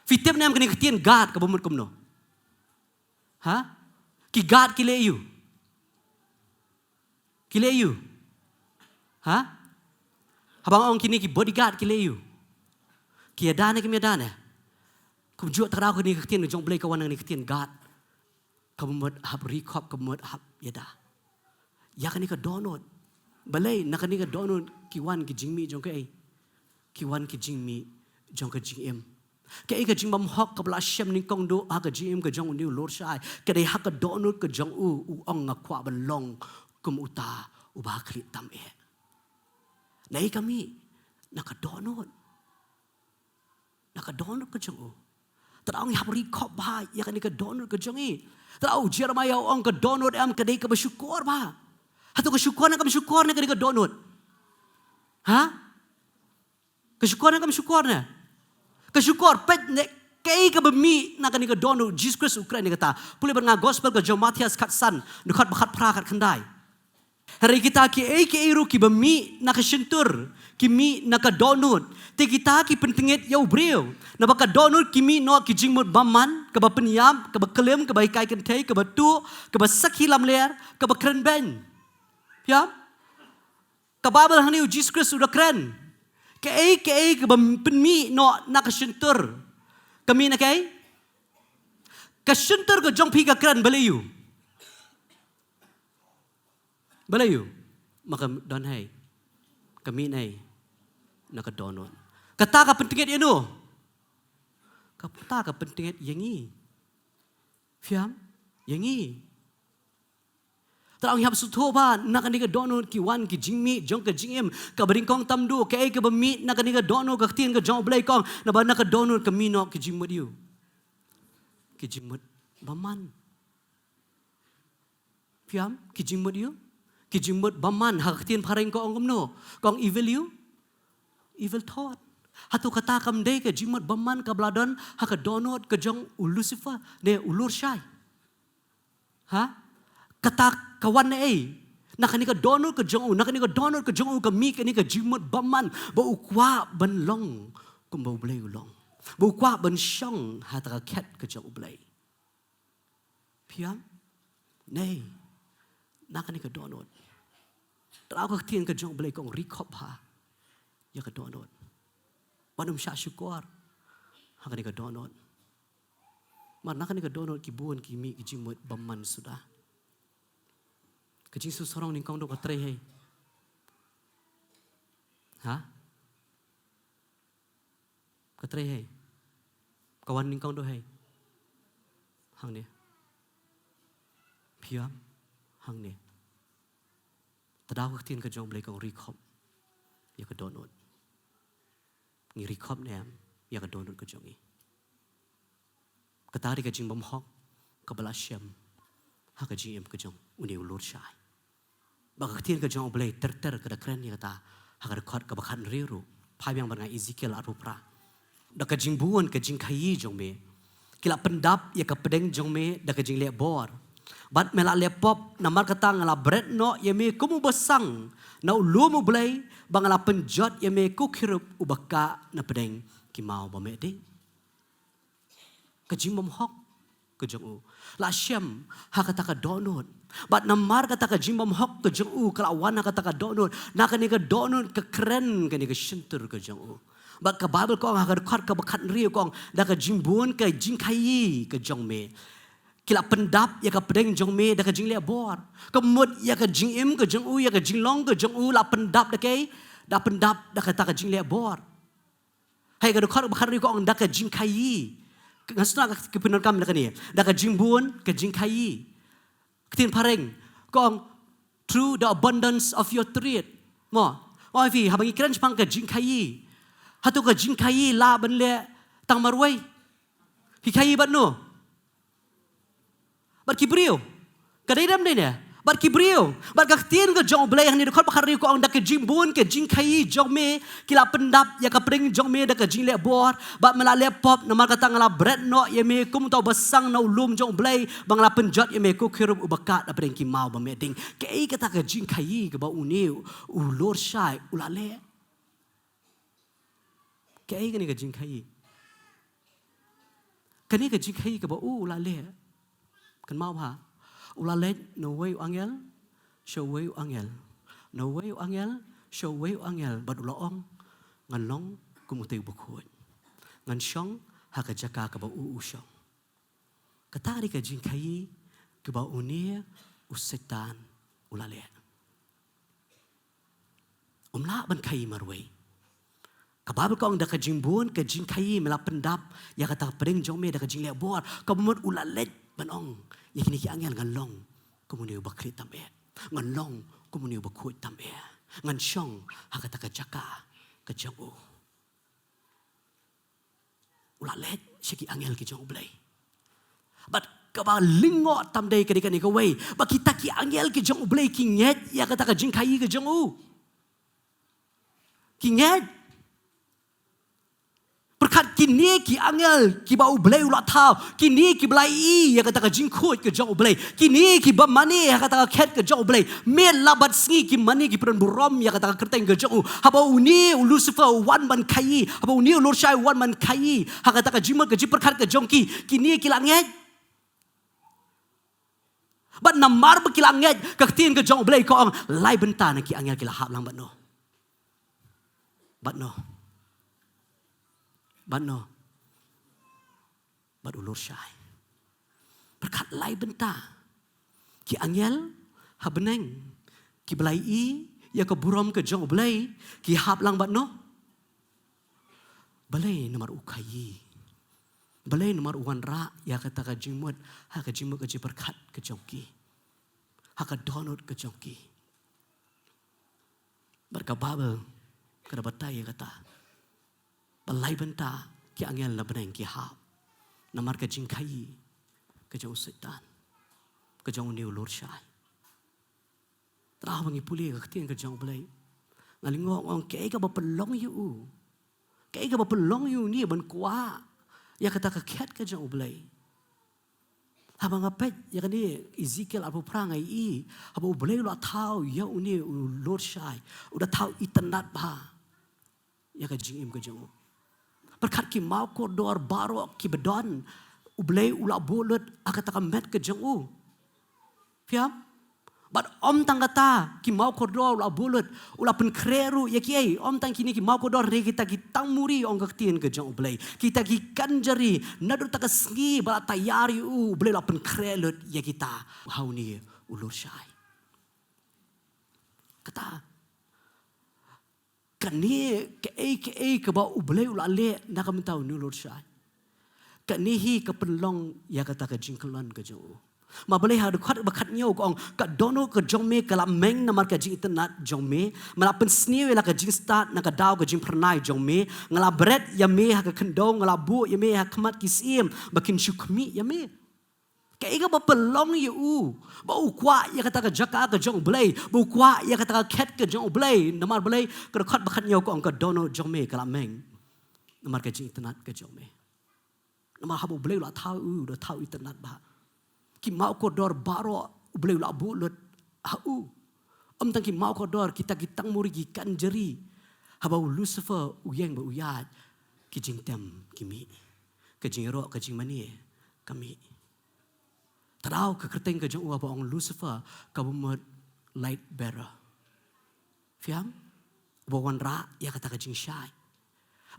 Phi tip ne em kane ka ktien guard ka bamut kumno? Ha? Ki guard ki leh aïu? Ki leh aïu? Ha? Haba nga ong kine ki bodyguard ki leh aïu? Ki ïada ne kim ïada ne? Kumjuh te kata ka ktien ka jong U Blei ka wan na kane ka ktien guard. Ka bamut hap ri khop, ka bamut hap ïada ïa kane ka dohnud. Balei na kane ka dohnud ki wan ki jingmih jong kaei? Ki wan ki jingmih jong ka jingim. Kaei ka jingbymhok kaba la shem nyngkong duh ha ka jingim ka jong une u lurshai? Ka dei ha ka dohnud ka jong u, u ong nga kwah ban long kum uta uba khlieh tam eh. Naei ka mih? Na ka dohnud. Na ka dohnud ka jong u. Te da ong ngi hap ri khop bha ïa kane ka dohnud ka jong ngi. Te da u Jeremiah u ong ka dohnud em ka dei kaba shukor bha. Hato ka shukor ne kam shukor ne kane ka dohnud? Ha? Ka shukor ne kam shukor ne? Ka shukor. Peit ne kaei kaba mih na kane ka dohnud. Jisu Khrist u kren ïa kata. Pule bad nga gospel ka jong Mathaios khatsan, dkhot ba khatphra khatkhyndai. Hynrei kita kiei kiei ruh kiba mih na ka shyntur ki mih na ka dohnud. Te kita ki pyntngit ïa u briew. Naba ka dohnud ki mih noh ki jingmut bymman, kaba pynïap, kaba klim, kaba hikai kynthei, kaba tuh, kaba sakhi lamler, kaba kren beiñ. Phi ïam? Ka Baibl hangne u Jisu Khrist u da kren. Kaei kaei kaba pynmih noh na ka shyntur ka mih na kaei? Ka shyntur ka jong phi ka kren balei aïu? Balei aïu? Ma ka don hei. Ka mih na ei? Na ka dohnud. Kata ka pyntngit ïa no? Kata ka pyntngit ïa ngi. Phi ïam? Ïa ngi. Te da ong ngi hap sngewthuh ba na kane ka dohnud ki wan ki jingmih jong ka jingim. Kaba nyngkong tam duh kaei kaba mih na kane ka dohnud? Ka ktien ka jong U Blei ka ong naba na ka dohnud ka mih noh ki jingmut aïu? Ki jingmut bymman. Phi ïam? Ki jingmut aïu? Ki jingmut bymman. Ha ka ktien phareng ka ong kumno? Ka ong evil aïu? Evil thought. Hato kata kam dei ka jingmut bymman kaba la don ha ka dohnud ka jong u Lucifer ne u lurshai? Ha? Kata ka wan na ei? Na kane ka dohnud ka jong u, na kane ka dohnud ka jong u ka mih kane ka jingmut bymman ba u kwah ban long kumba U Blei u long. Ba u kwah ban shong ha kata ka khet ka jong U Blei. Phi ïam? Nei. Na kane ka dohnud. Te da ka ktien ka jong U Blei ka ong ri khop bha ïa ka dohnud. Wat nym shah shukor ha kane ka dohnud. Namar na kane ka dohnud ki bun ki mih ki jingmut bymman suda. Ka jingsngewsarong nyngkong duh ka trei hei? Ha? Ka trei hei? Ka wan nyngkong duh hei? Hangne. Phi ïam? Hangne. Te da ka ktien ka jong U Blei ka ong ri khop ïa ka dohnud. Ngi ri khop ne em ïa ka dohnud ka jong ngi? Kata ka dei ka jingbymhok kaba la shem ha ka jingim ka jong une u lurshai. Ba ka ktien ka jong U Blei ter ter ka da kren ïa kata ha ka dkhot kaba khathynriew ruh. Phai biang bad nga Ezekiel arphew phra. Da ka jingbun ka jingkhaïi jong me ki la pyndap ïa ka pdeng jong me da ka jingleh bor. Bad me la leh pop, namar kata nga la bret noh ïa me kum u basang na u lum U Blei, ba nga la pynjot ïa me ko u kherub uba kah na pdeng ki maw ba meh ding. Ka jingbymhok. ka jong u. La shem ha kata ka dohnud. Bad namar kata ka jingbymhok ka jong u ka la wan ha kata ka dohnud. Na kane ka dohnud ka kren kane ka shyntur ka jong u. Bad ka Baibl ka ong ha ka dkhot kaba khathynriew ka ong, da ka jingbun ka jingkhaii ka jong me ki la pyndap ïa ka pdeng jong me da ka jingleh bor. Ka mut ïa ka jingim ka jong u, ïa ka jinglong ka jong u la pyndap da kaei? Da pyndap da kata ka jingleh bor. Ha ka dkhot ba khathynriew ka ong da ka jingkhaii. Nga sngewthuh ka pyndonkam da kane. Da ka jingbun ka jingkhaii. Ka ktien phareng ka ong, through the abundance of your trade. Mo, mo phi, haba ngi kren shaphang ka jingkhaii, hato ka jingkhaii lah ban leh tang marwei? Phi khaii bad no? Bad ki briew. Ka dei dem dei ne? Bad ki briew. Bad ka ktien ka jong U Blei hangne dkhot ba khathynriew ka ong, da ka jingbun ka jingkhaii jong me ki la pyndap ïa ka pdeng jong me da ka jingleh bor. Bad me la leh pop, namar kata nga la bret noh ïa me kum uta u basang na u lum jong U Blei, ba nga la pynjot ïa me ko kherub uba kad na pdeng ki maw ba meh ding. Kaei kata ka jingkhaii kaba une u lur shai u la leh? Kaei kane ka jingkhaii? Kane ka jingkhaii kaba u la leh, kynmaw bha, u la leit na uwei u angel sha uwei u angel, na uwei u angel sha uwei u angel, bad u la ong, ngan long kum utei u bakhuid, ngan shong ha ka jaka kaba u u shong. Kata ka dei ka jingkhaii kaba une u Soitan u la leh. Um lah ban khaii marwei. Ka Baibl ka ong, da ka jingbun ka jingkhaii me la pyndap ïa kata ka pdeng jong me da ka jingleh bor. Kaba mut u la leit ban ong ïa kine ki angel, ngan long kum une u bakhlieh tam eh, ngan long kum une u bakhuid tam eh, ngan shong ha kata ka jaka ka jong u. U la leit sha ki angel ki jong U Blei. Bad kaba lyngngoh tam dei ka dei kane kawei, ba kita ki angel ki jong U Blei ki ngeit ïa kata ka jingkhaii ka jong u. Ki ngeit. Pyrkhat, kine ki angel kiba U Blei u la thaw, kine kiba la ïohi ïa kata ka jingkhuid ka jong U Blei, kine kiba mane ha kata ka khet ka jong U Blei, miet la bad sngi ki mane ki pynburom ïa kata ka kyrteng ka jong u. Haba une u Lucifer u wan ban khaii, haba une u lur shai u wan ban khaii ha kata ka jingmut ka jingpyrkhat ka jong ki, kine ki la ngeit. Bad namar ba ki la ngeit, ka ktien ka jong U Blei ka ong, lai bynta na ki angel ki la hap lang bad no? Bad no? Bad no? Bad u lur shai. Pyrkhat, lai bynta ki angel ha bneng kiba la ïohi ïa ka burom ka jong U Blei ki hap lang bad no? Balei? Namar u khaii. Balei? Namar u wanrah ïa kata ka jingmut ha ka jingmut ka jingpyrkhat ka jong ki, ha ka dohnud ka jong ki. Bad ka Baibl ka da batai ïa kata, ba lai bynta ki angel na bneng ki hap namar ka jingkhaii ka jong u Soitan, ka jong une u lur shai. Tang ba ngi pule ka ktien ka jong U Blei, nga lyngngoh nga ong, kaei kaba pynlong ïa u? Kaei kaba pynlong ïa une ban kwah ïa kata ka khet ka jong U Blei? Haba nga peit ïa kane Ezekiel arphew phra nga ïohi, haba U Blei u la thaw ïa une u lur shai, u da thaw itynnad bha ïa ka jingim ka jong u. Pyrkhat, ki mawkordor baroh kiba don, U Blei u la buh lut ha kata ka met ka jong u. Phi ïam? Bad ym tang kata, ki mawkordor u la buh lut, u la pynkhreh ruh ïa kiei? Ym tang kine ki mawkordor, hynrei kita ki tangmuri, ong ka ktien ka jong U Blei, kita ki kynjari, naduh kata ka sngi ba la tayar ïa u, U Blei u la pynkhreh lut ïa kita ha une u lur shai. Kata, kane kaei kaei kaba U Blei u la leh na ka bynta une u lur shai, kane hi ka pynlong ïa kata ka jingkyllon ka jong u. Ma balei ha dkhot ba khathynñiew ka ong, ka dohnud ka jong me ka la meng namar ka jingitynnad jong me. Me la pynsniew ïa la ka jingstad na ka daw ka jingphyrnai jong me. Nga la bret ïa me ha ka khyndew, nga la buh ïa me ha khmat ki syiem ba kin shu khmih ïa me. Kaei kaba pynlong ïa u ba u kwah ïa kata ka jaka ka jong U Blei, ba u kwah ïa kata ka khet ka jong U Blei? Namar balei? Ka dkhot ba khathynñiew ka ong, ka dohnud jong me ka la meng namar ka jingitynnad ka jong me. Namar haba U Blei u la thaw u, u da thaw itynnad bha. Ki mawkordor baroh U Blei u la buh lut ha u. Ym tang ki mawkordor, kita ki tangmuri, ki kynjari. Haba u Lucifer u ïeng ba u ïaid, ki jingtem ki mih, ka jingïaroh ka jingmane ka mih. Tang ka kyrteng ka jong u ba ong Lucifer, kaba mut light bearer. Phi ïam? Ba wanrah ïa kata ka jingshai.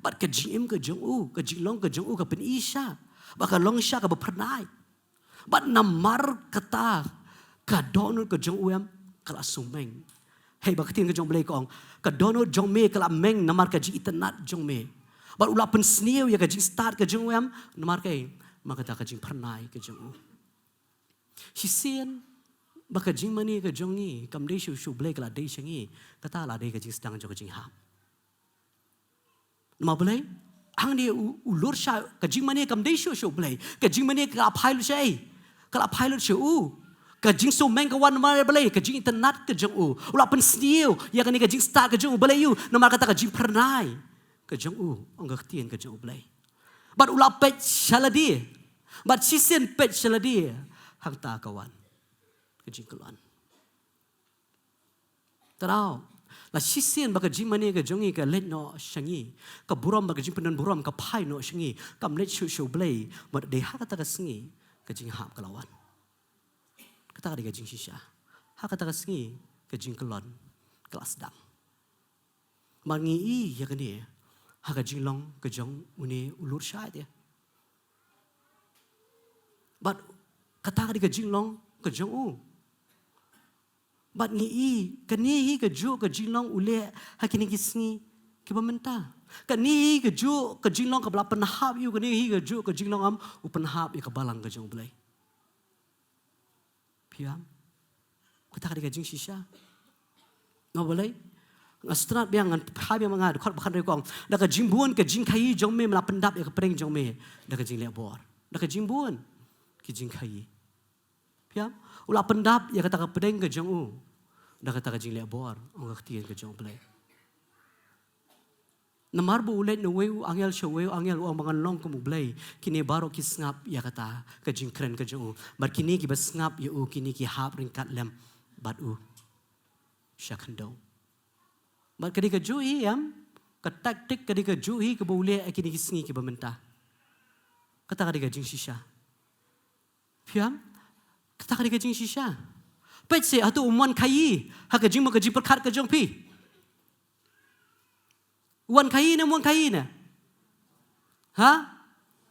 Bad ka jingim ka jong u, ka jinglong ka jong u ka pyni sha, bad ka long sha kaba phyrnai. Bad namar kata, ka dohnud ka jong u em, ka la sumeng. Hei, ba ka ktien ka jong u Blei ka ong, ka dohnud jong me ka la meng namar ka jingitynnad jong me. Bad u la pynsniew ïa ka jingstad ka jong u em, namar kaei? Namar kata ka jingphyrnai ka jong u. Shisien ba ka jingmane ka jong ngi kam dei shuh sha u Blei, ka la dei sha ngi, kata la dei ka jingsdang jong ka jinghap. Namar balei? Hangne u, u Lucifer, ka jingmane kam dei shuh sha u Blei. Ka jingmane ka la phai lut sha ei? Ka la phai lut sha u. Ka jingsumeng ka wan namar balei? Ka jingitynnad ka jong u. U la pynsniew ïa kane ka jingstad ka jong u, balei? Namar kata ka jingphyrnai ka jong u, ong ka ktien ka jong u Blei. Bad u la peit sha lade. Bad shisien peit sha lade, hangta ka wan ka jingkyllon. Tang la shisien ba ka jingmane ka jong ngi ka leit noh sha ngi, ka burom bad ka jingpyndonburom ka phai noh sha ngi, kam leit shuh sha u Blei. Bad dei ha kata ka sngi ka jinghap ka la wan. Kata ka dei ka jingshisha. Ha kata ka sngi ka jingkyllon ka la sdang. Bad ngi i ïa kane ha ka jinglong ka jong une u Lucifer te. Bad kata ka dei ka jinglong ka jong u. Bad ngi i kane hi kajuh ka jinglong u leh ha kine ki sngi kiba mynta. Kane hi kajuh ka jinglong kaba la pynhap ïa u, kane hi kajuh ka jinglong em u pynhap ïa ka balang ka jong u Blei. Phi ïam? Kata ka dei ka jingshisha. Namar balei? Nga sngewtynnat biang, ngan phai biang ma nga, dkhot ba khathynriew ka ong, da ka jingbun ka jingkhaii jong me, me la pyndap ïa ka pdeng jong me da ka jingleh bor. Da ka jingbun ka jingkhaii. Phi ïam? U la pyndap ïa kata ka pdeng ka jong u da kata ka jingleh bor, ong ka ktien ka jong u Blei. Namar ba u leit na uwei u angel sha uwei u angel, u ong ba ngan long kum u Blei. Kine baroh ki sngap ïa kata ka jingkren ka jong u. Bad kine kiba sngap ïa u, kine ki hap ryngkat lem bad u sha khyndew. Bad ka dei kajuh hi em, ka taktik ka dei kajuh hi kaba u leh ha kine ki sngi kiba mynta. Kata ka dei ka jingshisha. Phi ïam? Kata ka dei ka jingshisha. Peit se, hato um wan khaii ha ka jingmut ka jingpyrkhat ka jong phi? Wan khaii ne, wan khaii ne? Ha?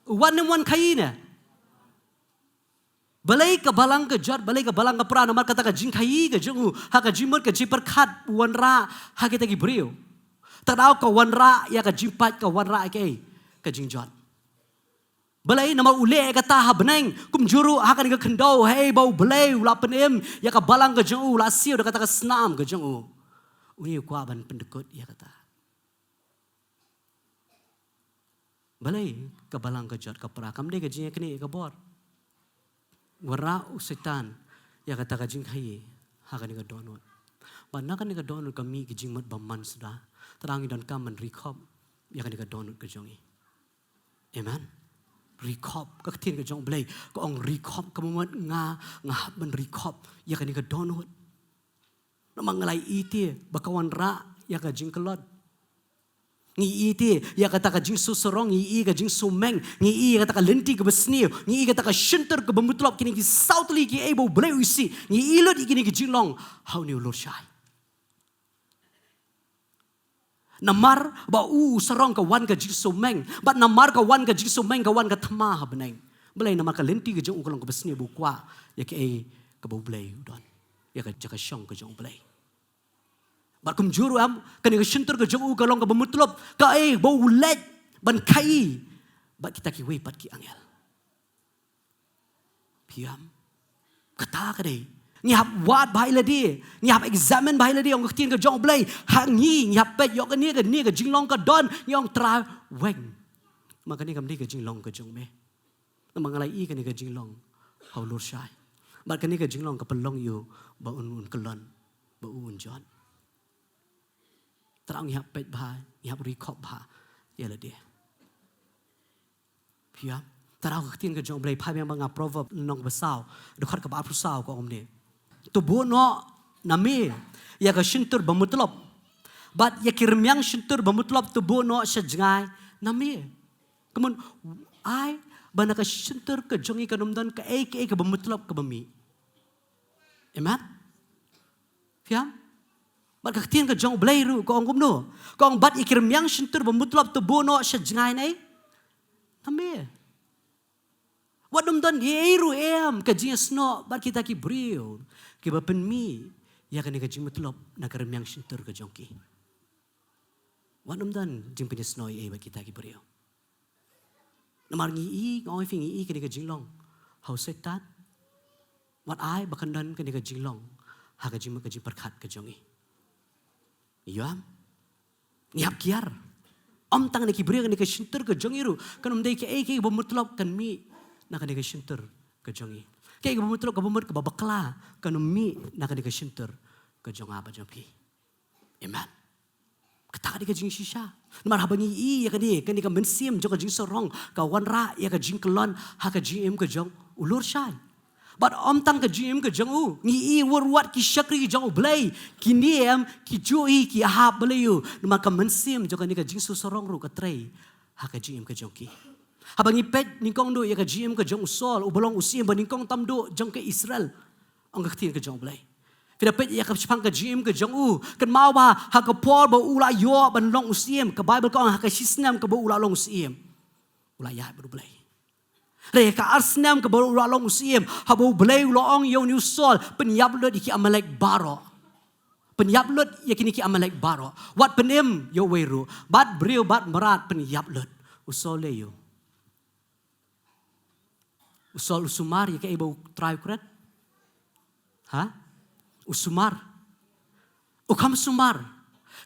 Wan ne, wan khaii ne? Balei ka balang ka jot, balei ka balang ka pra? Namar kata ka jingkhaii ka jong u ha ka jingmut ka jingpyrkhat u wanrah ha kita ki briew. Tang ka wanrah ïa ka jingpait, ka wanrah ïa kaei? Ka jingjot. Balei? Namar u leh kata ha bneng, kumjuh ruh ha kane ka khyndew, hei ba u Blei u la pynim ïa ka balang ka jong u, u la siew da kata ka snam ka jong u. Une u kwah ban pyndkut ïa kata. Balei ka balang ka jot ka pra? Kam dei ka jingïaknieh ïa ka bor. Wanrah u Soitan ïa kata ka jingkhaii ha kane ka dohnud. Bad na kane ka dohnud ka mih ka jingmut bymman suda. Tang ngi donkam ban ri khop ïa kane ka dohnud ka jong ngi. Amen. Ri khop, ka ktien ka jong u Blei ka ong ri khop, ka mut nga, nga hap ban ri khop ïa kane ka dohnud. Namar nga la ïohi te ba ka wanrah ïa ka jingkyllon. Ngi ïohi te ïa kata ka jingsngewsarong, ngi ïohi ka jingsngewmeng, ngi ïohi ïa kata ka lynti kaba sniew, ngi ïohi kata ka shyntur kaba mutlop, kine ki saw tylli kiei ba u Blei u isih, ngi ïohi lut ïa kine ki jinglong ha une u Lucifer. Namar ba u u sarong ka wan ka jingsngewmeng. Bad namar ka wan ka jingsngewmeng ka wan ka thma ha bneng. Balei? Namar ka lynti ka jong u ka long kaba sniew, ba u kwah ïa kaei kaba u Blei u don. Ïa ka jaka shong ka jong u Blei. Bad kumjuh ruh em, kane ka shyntur ka jong u ka long kaba mutlop, kaei ba u leit ban khaii bad kita kiwei pat ki angel. Phi ïam? Kata ka dei. Ngi hap wad bha ïa lade. Ngi hap examine bha ïa lade, ong ka ktien ka jong u Blei. Ha ngi, ngi hap peit ïoh kane, kane ka jinglong ka don, ngi ong Trai weng. Ma kane kam dei ka jinglong ka jong me. Namar nga la ïohi kane ka jinglong ha u Lucifer. Bad kane ka jinglong ka pynlong ïa u ba un, un kyllon, ba u un jot. Trai ngi hap peit bha, ngi hap ri khop bha ïa lade. Phi ïam? Trai ka ktien ka jong u Blei, phai biang ma nga Proverb lynnong kaba saw, dkhot kaba arphew saw ka ong kumne. To buh noh na me ïa ka shyntur ba mutlop. Bad ïa ki rmiang shyntur ba mutlop to buh noh sha jngai na me. Kumno ai ba na ka shyntur ka jong ngi kan ym don kaei kaei kaba mutlop kaba mih. Amen. Phi ïam? Bad ka ktien ka jong U Blei ruh ka ong kumno? Ka ong bad ïa ki rmiang shyntur ba mutlop to buh noh sha jngai ne? Name. Wat ym don ei ei ruh em ka jingïasnoh bad kita ki briew kiba pynmih ïa kane ka jingmutlop na ka rmiang shyntur ka jong ki. Wat ym don jingpynïasnoh ei ei bad kita ki briew. Namar ngi i, nga ong ïa phi ngi i kane ka jinglong ha u Soitan. Wat ai ba kan don kane ka jinglong ha ka jingmut ka jingpyrkhat ka jong ngi. Ïam. Ngi hap kiar. Ym tang na ki briew kane ka shyntur ka jong ngi ruh kan ym dei kaei kaei ba mutlop kan mih na kane ka shyntur ka jong ngi. Kaei kaba mutlop kaba mut kaba bakla kan ym mih na kane ka shyntur ka jong nga bad jong phi. Amen. Kata ka dei ka jingshisha. Namar haba ngi i ïa kane, kane ka mynsiem jong ka jingsarong ka wanrah ïa ka jingkyllon ha ka jingim ka jong u lur shai. Bad ym tang ka jingim ka jong u, ngi i wat wat ki shakri ki jong U Blei, ki niam, ki ju i, ki hap balei u. Namar ka mynsiem jong kane ka jingsarong ruh ka trei ha ka jingim ka jong ki. Haba ngi peit nyngkong duh ïa ka jingim ka jong u Saul, uba long u siem ba nyngkong tam duh jong ka Israel. Ong ka ktien ka jong U Blei. Phi da peit ïa ka shaphang ka jingim ka jong u. Kynmaw ba ha ka por ba u la ïoh ban long u siem, ka Baibl ka ong ha ka shisnem kaba u la long u siem, u la ïaid bad U Blei. Re ka ar snem kaba u la long u siem, haba U Blei u la ong ïa une u Saul, pynïap lut ïa ki Amalek baroh. Pynïap lut ïa kine ki Amalek baroh. Wat pynim ïa uwei ruh. Bad briew bad mrad pynïap lut. U Saul leh ïa u. U Saul u sumar ïa kaei ba U Trai u kren? Ha? U sumar. U kham sumar.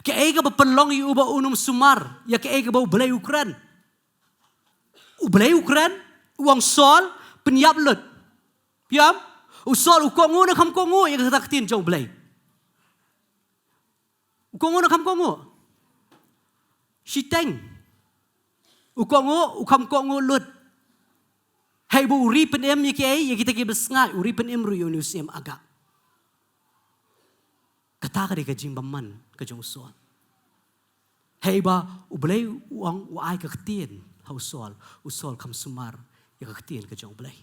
Kaei kaba pynlong ïa u ba un ym sumar ïa kaei kaba U Blei u kren? U Blei u kren, u ong Saul, pynïap lut. Phi ïam? U Saul u kohnguh ne kham kohnguh ïa kata ka ktien jong U Blei? U kohnguh ne kham kohnguh? Shiteng. U kohnguh, u kham kohnguh lut. Hei ba u ri pynim ïa kiei, ïa kita kiba sngaid, u ri pynim ruh ïa une u siem Agag. Kata ka dei ka jingbymman ka jong u Saul. Hei ba U Blei u ong u ai ka ktien ha u Saul, u Saul kham sumar ïa ka ktien ka jong U Blei.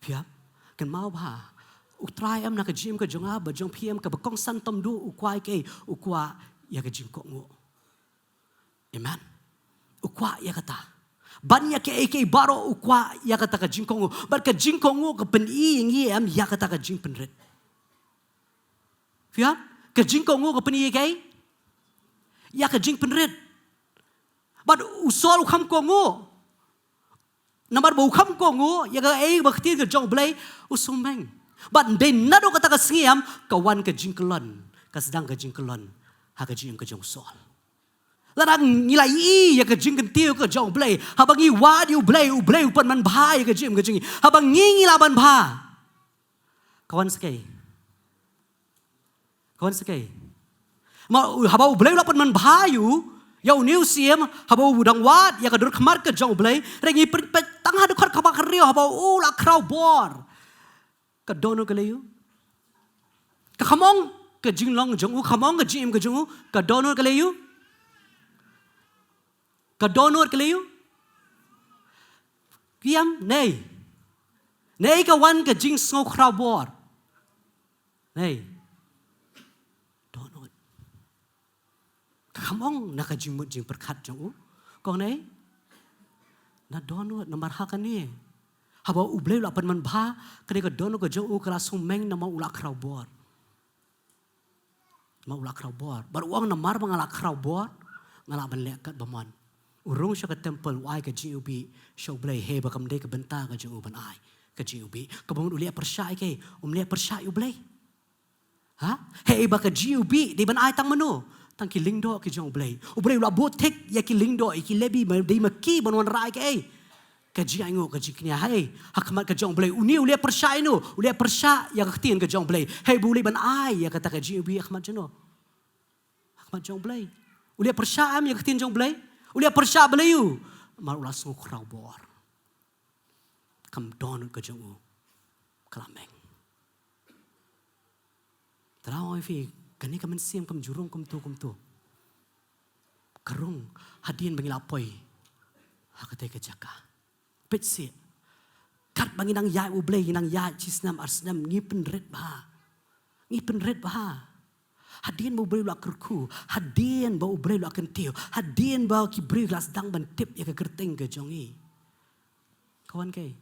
Phi ïam? Kynmaw ba U Trai em na ka jingim ka jong nga bad jong phi em kaba kongsan tam duh u kwah ïa kaei, u kwah ïa ka jingkohnguh. Amen. U kwah ïa kata. Ban ïa kaei kaei baroh u kwah ïa kata ka jingkohnguh. Bad ka jingkohnguh ka pyni ïa ngi em ïa kata ka jingpynrit. Phi ïam? Ka jingkohnguh ka pyni ïa kaei? Ïa ka jingpynrit. Bad u Saul u kham kohnguh. Namar ba u kham kohnguh ïa kaei ba ktien ka jong U Blei, u sngewmeng. Bad dei naduh kata ka sngi em ka wan ka jingkyllon, ka sdang ka jingkyllon ha ka jingim ka jong u Saul. Lada ngi la ïohi ïa ka jingkyntiew ka jong U Blei, haba ngi wad ïa U Blei, U Blei u pan man bha ïa ka jingim ka jong ngi. Haba ngi ngi lah ban bha, ka wan sa kaei? Ka wan sa kaei? Ma, haba U Blei u lah pan man bha ïa u, ïa une u siem, haba u dang wad ïa ka dur khmat ka jong U Blei, re ngi peit peit tang ha dkhot kaba khatriew, haba u la khraw bor, ka dohnud ka leh ïa u? Ka kham ong ka jinglong jong u, kham ong ka jingim ka jong u, ka dohnud ka leh ïa u? Ka dohnud ka leh ïa u? Phi ïam? Nei. Nei ka wan ka jingsngew khraw bor. Nei. Dohnud. Ka kham ong na ka jingmut jingpyrkhat jong u. Ka ong nei. Na dohnud, namar ha kane, haba U Blei u la pan man bha, kane ka dohnud ka jong u ka la sngewmeng namar u la khraw bor. Namar u la khraw bor. Bad u ong namar ba nga la khraw bor, nga lah ban leh katba mon. U rung sha ka temple, u ai ka jingïewbih sha U Blei, hei ba kam dei ka bynta ka jong u ban ai ka jingïewbih. Kaba mut u leh pyrshah ïa kaei? Um leh pyrshah ïa U Blei. Ha? Hei ba ka jingïewbih dei ban ai tang mano? Tang ki lyngdoh ki jong U Blei. U Blei u la buh thik ïa ki lyngdoh, ïa ki Lebi, ma dei ma ki ban wanrah ïa kaei? Ka jingainguh, ka jingkñia, hei, ha khmat ka jong U Blei. Une u leh pyrshah ïano? U leh pyrshah ïa ka ktien ka jong U Blei. Hei ba u leh ban ai ïa kata ka jingïewbih ha khmat jong no? Ha khmat jong U Blei. U leh pyrshah em ïa ka ktien jong U Blei? U leh pyrshah balei u? Namar u la sngew khraw bor. Kam dohnud ka jong u ka la meng. Te nga ong ïa phi, kane ka mynsiem kam ju rung kumto kumto. Ka rung hadien ba ngi la poi Ha katei ka jaka. Peit sih. Katba ngi nang ïaid U Blei, ngi nang ïaid shi snem ar snem, ngi pynrit bha. Ngi pynrit bha. Hadien ba U Blei u la kyrkhu, hadien ba U Blei u la kyntiew, hadien ba ki briew ki la sdang ban tip ïa ka kyrteng ka jong ngi. Ka wan kaei?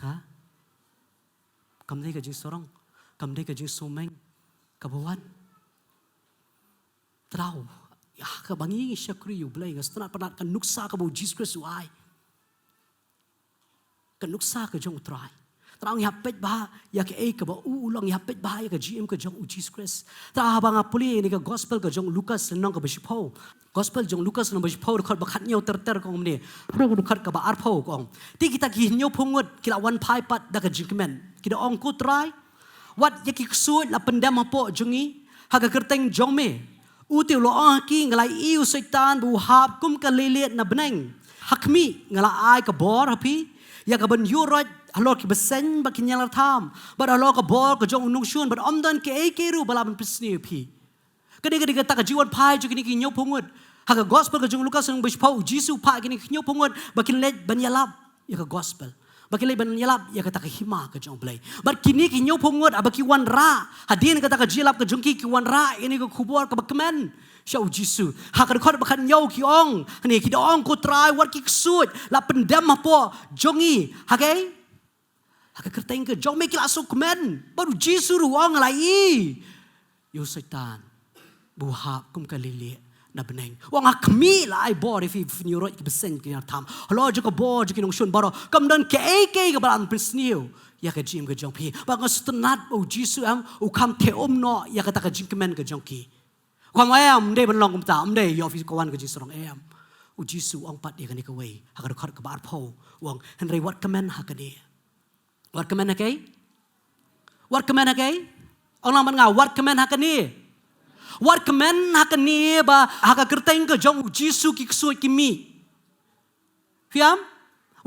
Ha? Kam dei ka jingsarong, kam dei ka jingsumeng kaba wan. Trai, ïa kaba ngi shakri ïa U Blei, nga sngewtynnat palat ka nuksa kaba U Jisu Khrist u ai. Ka nuksa ka jong U Trai. Trai, ngi hap peit bha ïa kaei kaba u u long, ngi hap peit bha ïa ka jingim ka jong U Jisu Khrist. Trai, haba nga pule ïa kane ka gospel ka jong u Lukas lynnong kaba shiphew. Gospel jong u Lukas lynnong ba shiphew, dkhot ba khathynñiew ter ter ka ong kumne. Haduh dkhot kaba arphew ka ong: Te kita ki hynñiewphew ngut ki la wan phai pat da ka jingkmen. Ki da ong, Ko Trai, wat ïa ki ksuid la pyndem hapoh jong ngi ha ka kyrteng jong me. U te u la ong ha ki, Nga la ïohi ïa u Soitan ba u hap kum ka leilieh na bneng. Ha khmih, nga la ai ka bor ha phi ïa kaban ïuhroit halor ki bseiñ bad ki ñianglartham, bad halor ka bor ka jong u nongshun, bad ym don kaei kaei ruh ba lah ban pynsniew ïa phi. Kane ka dei kata ka jingwan phai jong kine ki hynñiewphew ngut. Ha ka gospel ka jong u Lukas lynnong ba shiphew, u Jisu u phah ïa kine ki hynñiewphew ngut ba kin leit ban ïalap ïa ka gospel, ba kin leit ban ïalap ïa kata ka hima ka jong U Blei. Bad kine ki hynñiewphew ngut, haba ki wanrah, hadien kata ka jingïalap ka jong ki, ki wanrah ïa kane ka khubor kaba kmen sha u Jisu. Ha ka dkhot ba khathynñiew ki ong, hangne ki da ong, Ko Trai, wat ki ksuid la pyndem hapoh jong ngi ha kaei? Ha ka kyrteng ka jong me. Ki la sngewkmen. Bad u Jisu ruh u ong, Nga la ïohi ïa u Soitan ba u hap kum ka leilieh na bneng. U ong, Ha khmih la ai bor ïa phi ban ïuhroit ki bseiñ ki ñianglartham, halor jong ka bor jong ki nongshun baroh kam don kaei kaei kaba lah ban pynsniew ïa ka jingim ka jong phi. Bad nga sngewtynnat ba u Jisu em u kham theh um noh ïa kata ka jingkmen ka jong ki. U kham ong, Em, ym dei ban long kumta, ym dei, ïoh phi ka wan ka jingsarong, em. U Jisu u ong pat ïa kane kawei ha ka dkhot kaba arphew, u ong, Hynrei wat kmen ha kane. Wat kmen ha kaei? Wat kmen ha kaei? Ong lang bad nga, wat kmen ha kane. Wat kmen ha kane ba ha ka kyrteng ka jong u Jisu ki ksuid ki mih. Phi ïam?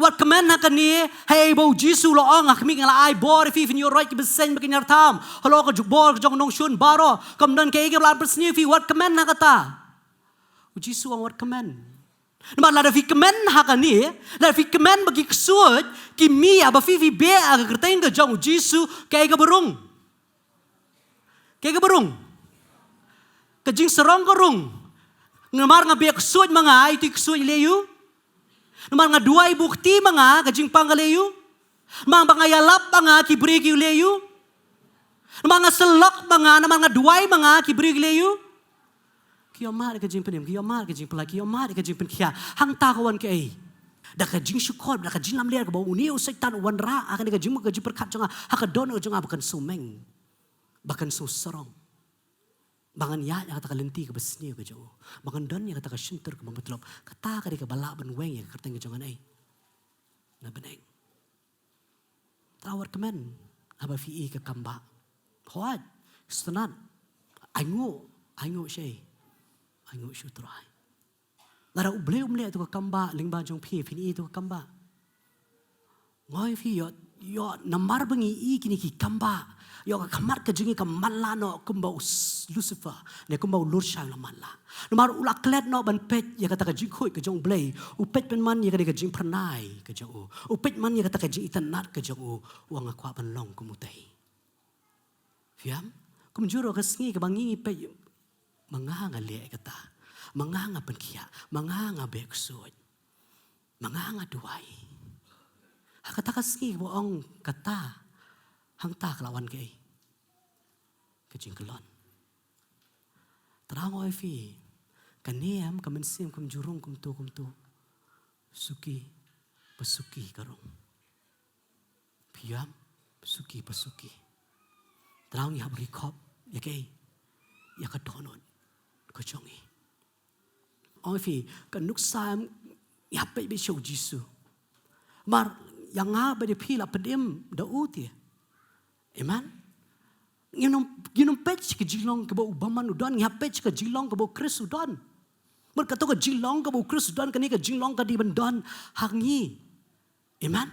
Wat kmen ha kane, hei ba u Jisu u la ong, Ha khmih, nga la ai bor ïa phi ban ïuhroit ki bseiñ bad ki ñianglartham, halor ka bor ka jong u nongshun baroh kam don kaei kaba lah ban pynsniew ïa phi. Wat kmen ha kata. U Jisu u ong, Wat kmen. Namar lada phi kmen ha kane, lada phi kmen ba ki ksuid ki mih haba phi phi beh ha ka kyrteng ka jong u Jisu, kaei kaba rung? Kaei kaba rung? Ka jingsarong ka rung. Namar nga beh ksuid ma nga, ïa tu i ksuid i leh aïu? Namar nga duwai buh kti ma nga, ka jingpang ka leh aïu? Namar ba nga ïalap ma nga, ki briew ki leh aïu? Namar nga syllok ma nga, namar nga duwai ma nga, ki briew ki leh aïu? Ki ïohmad ïa ka jingpynim, ki ïohmad ïa ka jingpyllait, ki ïohmad ïa ka jingpynkhiah. Hangta ka wan kaei? Da ka jingshukor, da ka jinglamler kaba une u Soitan u wanrah ha kane ka jingmut ka jingpyrkhat jong nga, ha ka dohnud jong nga ba kan sumeng, ba kan sarong, ba ngan ïaid ha kata ka lynti kaba sniew ka jong u, ba ngan don ïa kata ka shyntur kaba mutlob. Kata ka dei kaba lah ban weng ïa ka kyrteng ka jong nga na bneng. Trai, wat kmen haba phi i ka kam bah. Hooid, sngewtynnat. Ainguh, ainguh shaei? Ainguh sha u Trai. Lada U Blei um leh ïa tu ka kam bah lyngba jong phi, phin i ïa tu ka kam bah? Nga ong ïa phi, ïoh, ïoh namar ba ngi i kine ki kam bah, ïoh ka khmat ka jong ngi ka matlah noh kumba u s-, Lucifer, ne kumba u lurshai u la matlah. Namar u la klet noh ban peit ïa kata ka jingkhuid ka jong U Blei, u peit pynban ïa kane ka jingphyrnai ka jong u, u peit pynban ïa kata ka jingitynnad ka jong u, u ong, Nga kwah ban long kum utei. Phi ïam? Kumjuh ruh ka sngi kaba ngi, ngi peit, ma nga nga leh kata, ma nga nga pynkhiah, ma nga nga beh ksuid, ma nga nga duwai. Ha kata ka sngi kaba ong kata, hangta ka la wan kaei? Ka jingkyllon. Trai, nga ong ïa phi, kane em ka mynsiem kumjuh rung kumto kumto. Suki pa suki ka rung. Phi ïam? Suki pa suki. Trai, ngi hap ri khop ïa kaei? Ïa ka dohnud ka jong ngi. Ong ïa phi, ka nuksa em, ngi hap peit beit sha u Jisu. Namar ïa nga bad ïa phi la pynim da u te. Amen. Ngin ym, ngin ym peit sha ka jinglong kaba u bymman u don, ngi hap peit sha ka jinglong kaba u Khrist u don. Namar kato ka jinglong kaba u Khrist u don, kane ka jinglong ka dei ban don ha ngi. Amen.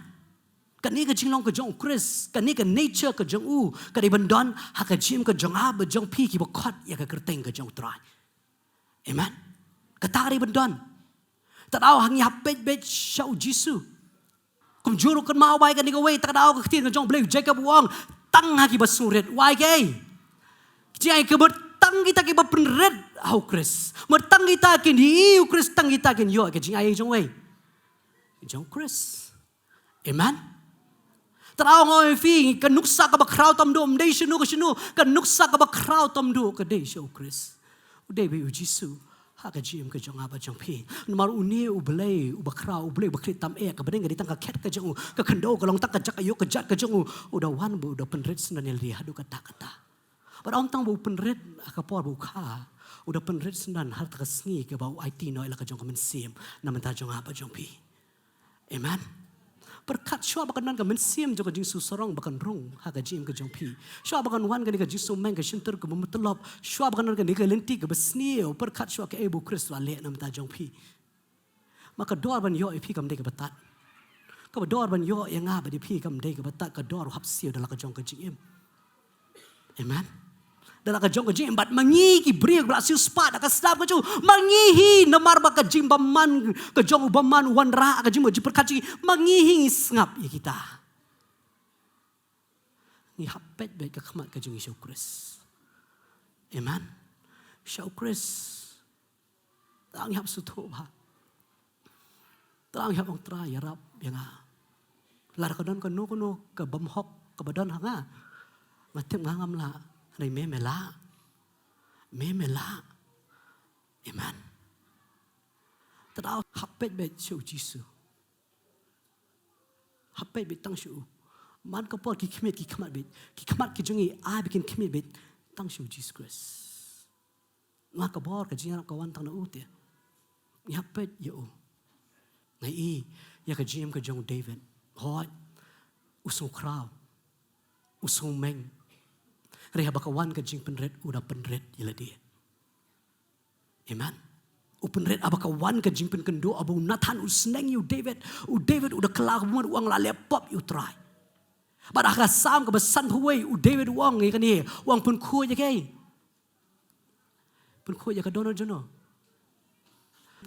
Kane ka jinglong ka jong u Khrist, kane ka nature ka jong u, ka dei ban don ha ka jingim ka jong nga bad jong phi kiba khot ïa ka kyrteng ka jong u Trai. Amen. Kata ka dei ban don. Te daw ha ngi hap peit beit sha u Jisu. Kumjuh ruh kynmaw bai kane kawei, te ka daw ka ktien ka jong u Blei, u Jakob u ong, tang ha kiba sngewrit u ai kaei? Ka jingai, ka mut tang kita kiba pynrit ha u Khrist. Mut tang kita kin ïohi u Khrist, tang kita kin ïoh ka jingai jong uwei? Jong u Khrist. Amen. Te daw nga ong ïa phi, ka nuksa kaba khraw tam duh ym dei shano ka shano, ka nuksa kaba khraw tam duh ka dei sha u Khrist. U dei beit u Jisu ha ka jingim ka jong nga bad jong phi. Namar une u Blei uba khraw, u Blei uba khlieh tam eh, kaba dang ka dei tang ka khet ka jong u, ka khyndew ka long tang ka jaka ïoh ka jat ka jong u, u da wan bad u da pynrit syndon ïa lade haduh katta katta. Bad ym tang ba u pynrit ha ka por ba u kha, u da pynrit syndon ha kata ka sngi kaba u aiti noh ïa la ka jong ka mynsiem na bynta jong nga bad jong phi. Amen. Pyrkhat shuwa ba kan don ka mynsiem jong ka jingsngewsarong ba kan rung ha ka jingim ka jong phi. Shuwa ba kan wan kane ka jingsngewmeng, ka shyntur kaba mutlob. Shuwa ba kan don kane ka lynti kaba sniew. Pyrkhat shuwa kaei ba u Khrist u la leh na bynta jong phi. Ma ka dor ban ïoh ïa phi kam dei kaba tad. Kaba dor ban ïoh ïa nga bad ïa phi kam dei kaba tad, ka dor u hap siew da la ka jong ka jingim. Amen. Da la ka jong ka jingim, bad ma ngi ki briew ba la siewspah da ka snam ka jong u, ma ngi hi namar ba ka jingbymman ka jong u bymman u wanrah ka jingmut jingpyrkhat jong ngi, ma ngi hi ngi sngap ïa kita. Ngi hap peit beit ka khmat ka jong ngi sha u Khrist. Amen. Sha u Khrist. Te ngi hap sngewthuh bha. Te ngi hap ong Trai ïarap ïa nga. Lada ka don kano kano ka bymhok kaba don ha nga, nga tip nga ngam lah. Hynrei me me lah. Me me lah. Amen. Te daw hap peit beit sha u Jisu. Hap peit beit tang sha u. Man ka por ki khmied ki khmat beit, ki khmat ki jong ngi ai ba kin khmied beit tang sha u Jisu Khrist. Nga ka bor ka jingïarap ka wan tang na u te. Ngi hap peit ïa u. Nga i ïa ka jingim ka jong u David. Hooid. U sngewkhraw. U sngewmeng. Hynrei haba ka wan ka jingpynrit, u da pynrit ïa lade. Amen. U pynrit haba ka wan ka jingpynkynduh, haba u Nathan u sneng ïa u David. U David u da kylla ka bamut, u ong la leh pop ïa u Trai. Bad ha ka Salm kaba sanphew wei, u David u ong ïa kane, u ong pynkhuid ïa kaei? Pynkhuid ïa ka dohnud jong no.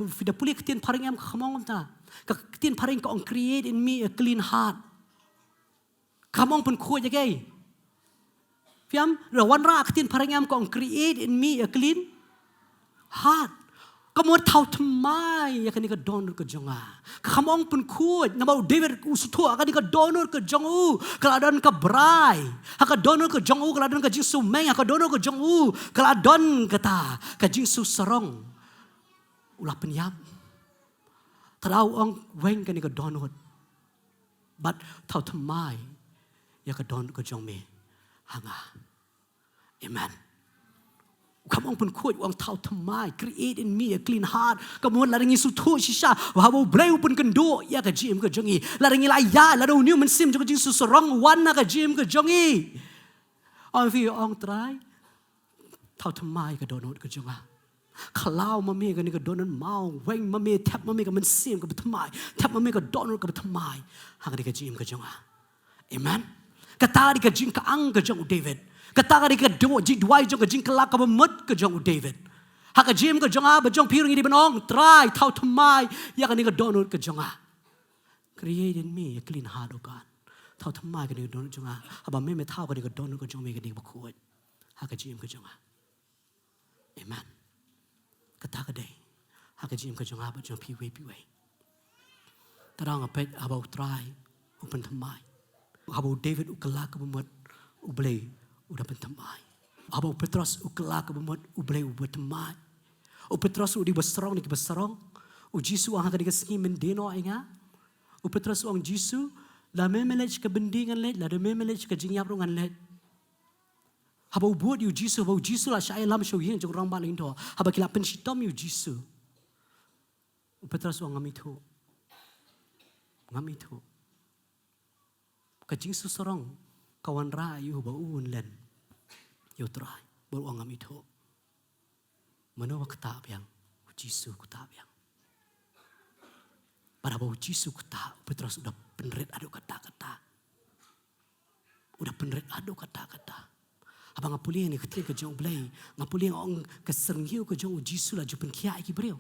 Phi da pule ka ktien phareng em, ka kham ong kumta. Ka ktien phareng ka ong create in me a clean heart. Ka kham ong pynkhuid ïa kaei? Phi ïam, da wanrah ka ktien phareng em ka ong create in me a clean heart. Ka mut thaw thymmai ïa kane ka dohnud ka jong nga. Ka kham ong pynkhuid, namar u David u sngewthuh ha kane ka dohnud ka jong u ka la don ka brai. Ha ka dohnud ka jong u ka la don ka jingsngewmeng, ha ka dohnud ka jong u ka la don kata ka jingsngewsarong. U la pynïap. Te daw u ong weng kane ka dohnud. Bad thaw thymmai ïa ka dohnud ka jong me ha nga. Amen. U kham ong pynkhuid, u ong thaw thymmai, create in me a clean heart. Ka mut lada ngi sngewthuh shisha ba haba u Blei u pynkynduh ïa ka jingim ka jong ngi, lada ngi la ïaid, lada une u mynsiem jong ka jingsngewsarong u wan ha ka jingim ka jong ngi. Ong phi, ong Trai, thaw thymmai ka dohnud ka jong nga. Khlaw ma me kane ka dohnud maw, weng ma me, thep ma me ka mynsiem kaba thymmai, thep ma me ka dohnud kaba thymmai ha kane ka jingim ka jong nga. Amen. Kata ka dei ka jingkyang ka jong u David. Kata ka dei ka do-, jingduwai jong ka jingkylla kaba mut ka jong u David. Ha ka jingim ka jong nga bad jong phi ruh ngi dei ban ong, Trai, thaw thymmai ïa kane ka dohnud ka jong nga. Create in me a clean heart, O God. Thaw thymmai kane ka dohnud jong nga. Haba me me thaw kane ka dohnud ka jong me ka dei kaba khuid ha ka jingim ka jong nga. Amen. Kata ka dei ha ka jingim ka jong nga bad jong phi uwei pa uwei. Te daw nga peit haba u Trai u pynthymmai. Haba u David u kylla kaba mut, u Blei u da pynthymmai. Haba u Petros u kylla kaba mut, u Blei u pynthymmai. U Petros u dei uba sarong na kiba sarong. U Jisu u ong ha kane ka sngi men die noh ïa nga. U Petros u ong Jisu, lada me me leit sha ka byndi ngan leit, lada me me leit sha ka jingïap ruh ngan leit. Haba u bud ïa u Jisu, haba u Jisu la shah ïalam sha u ïing jong u rangbah lyngdoh, haba ki la pynshitom ïa u Jisu, u Petros u ong ngam ithuh. Ngam ithuh. Ka jingsngewsarong ka wanrah ïa u ba un len ïa u Trai, bad u ong ngam ithuh. Mano ba ktah biang? U Jisu u ktah biang. Bad haba u Jisu u ktah, u Petros u da pynrit haduh katta katta. U da pynrit haduh katta katta. Haba nga pule ïa kane ka ktien ka jong u Blei, nga pule nga ong ka syrngiew ka jong u Jisu la ju pynkhiah ïa ki briew.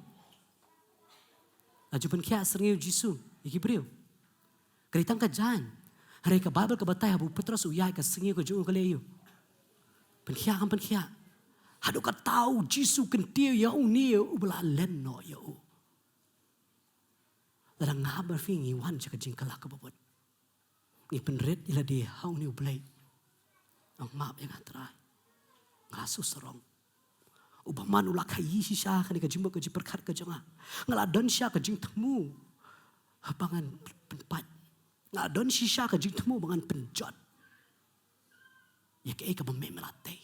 La ju pynkhiah syrngiew Jisu ïa ki briew. Ka dei tang ka jaiñ. Hynrei ka Baibl ka batai haba u Petros u ïaid ka syrngiew ka jong u ka leh ïa u. Pynkhiah kam pynkhiah. Haduh katta u Jisu u kyntiew ïa une uba la len noh ïa u. Lada nga bad phi ngi wan sha ka jingkylla kaba bud, ngi pynrit ïa lade ha une U Blei. Ong map ïa nga Trai. Nga sngewsarong. U bymman u la khaii shisha kane ka jingmut ka jingpyrkhat ka jong nga. Nga la don shisha ka jingthmu ba ngan pynpait. Nga la don shisha ka jingthmu ba ngan pynjot ïa kaei kaba me me la tei.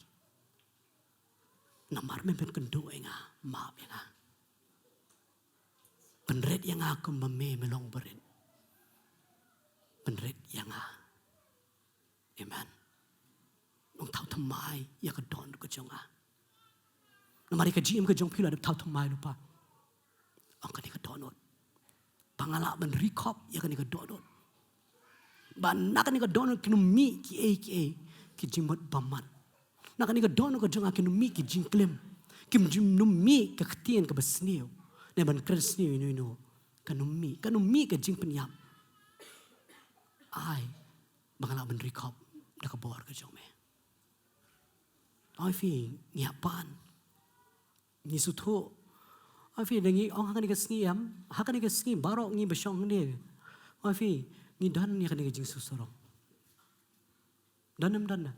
Namar me pynkynduh ïa nga, map ïa nga. Pynrit ïa nga kumba me me long barit. Pynrit ïa nga. Amen. Ong thaw thymmai ïa ka dohnud ka jong nga. Namar ïa ka jingim ka jong phi la dep thaw thymmai lypa. Ong kane ka dohnud. Ba nga lah ban ri khop ïa kane ka dohnud. Ba na kane ka dohnud kin ym mih kiei kiei ki jingmut bymman. Na kane ka dohnud ka jong nga kin ym mih ki jingklim. Kin ym mih ka ktien kaba sniew. Ne ban kren sniew ïa uno uno. Kan ym mih, kan ym mih ka jingpynïap. Ai ba nga lah ban ri khop da ka bor ka jong me. Oi phi, ngi hap ban, ngi sngewthuh. Oi phi, da ngi ong ha kane ka sngi em, ha kane ka sngi baroh ngi ba shong hangne. Oi phi, ngi don ïa kane ka jingsngewsarong. Don em don da?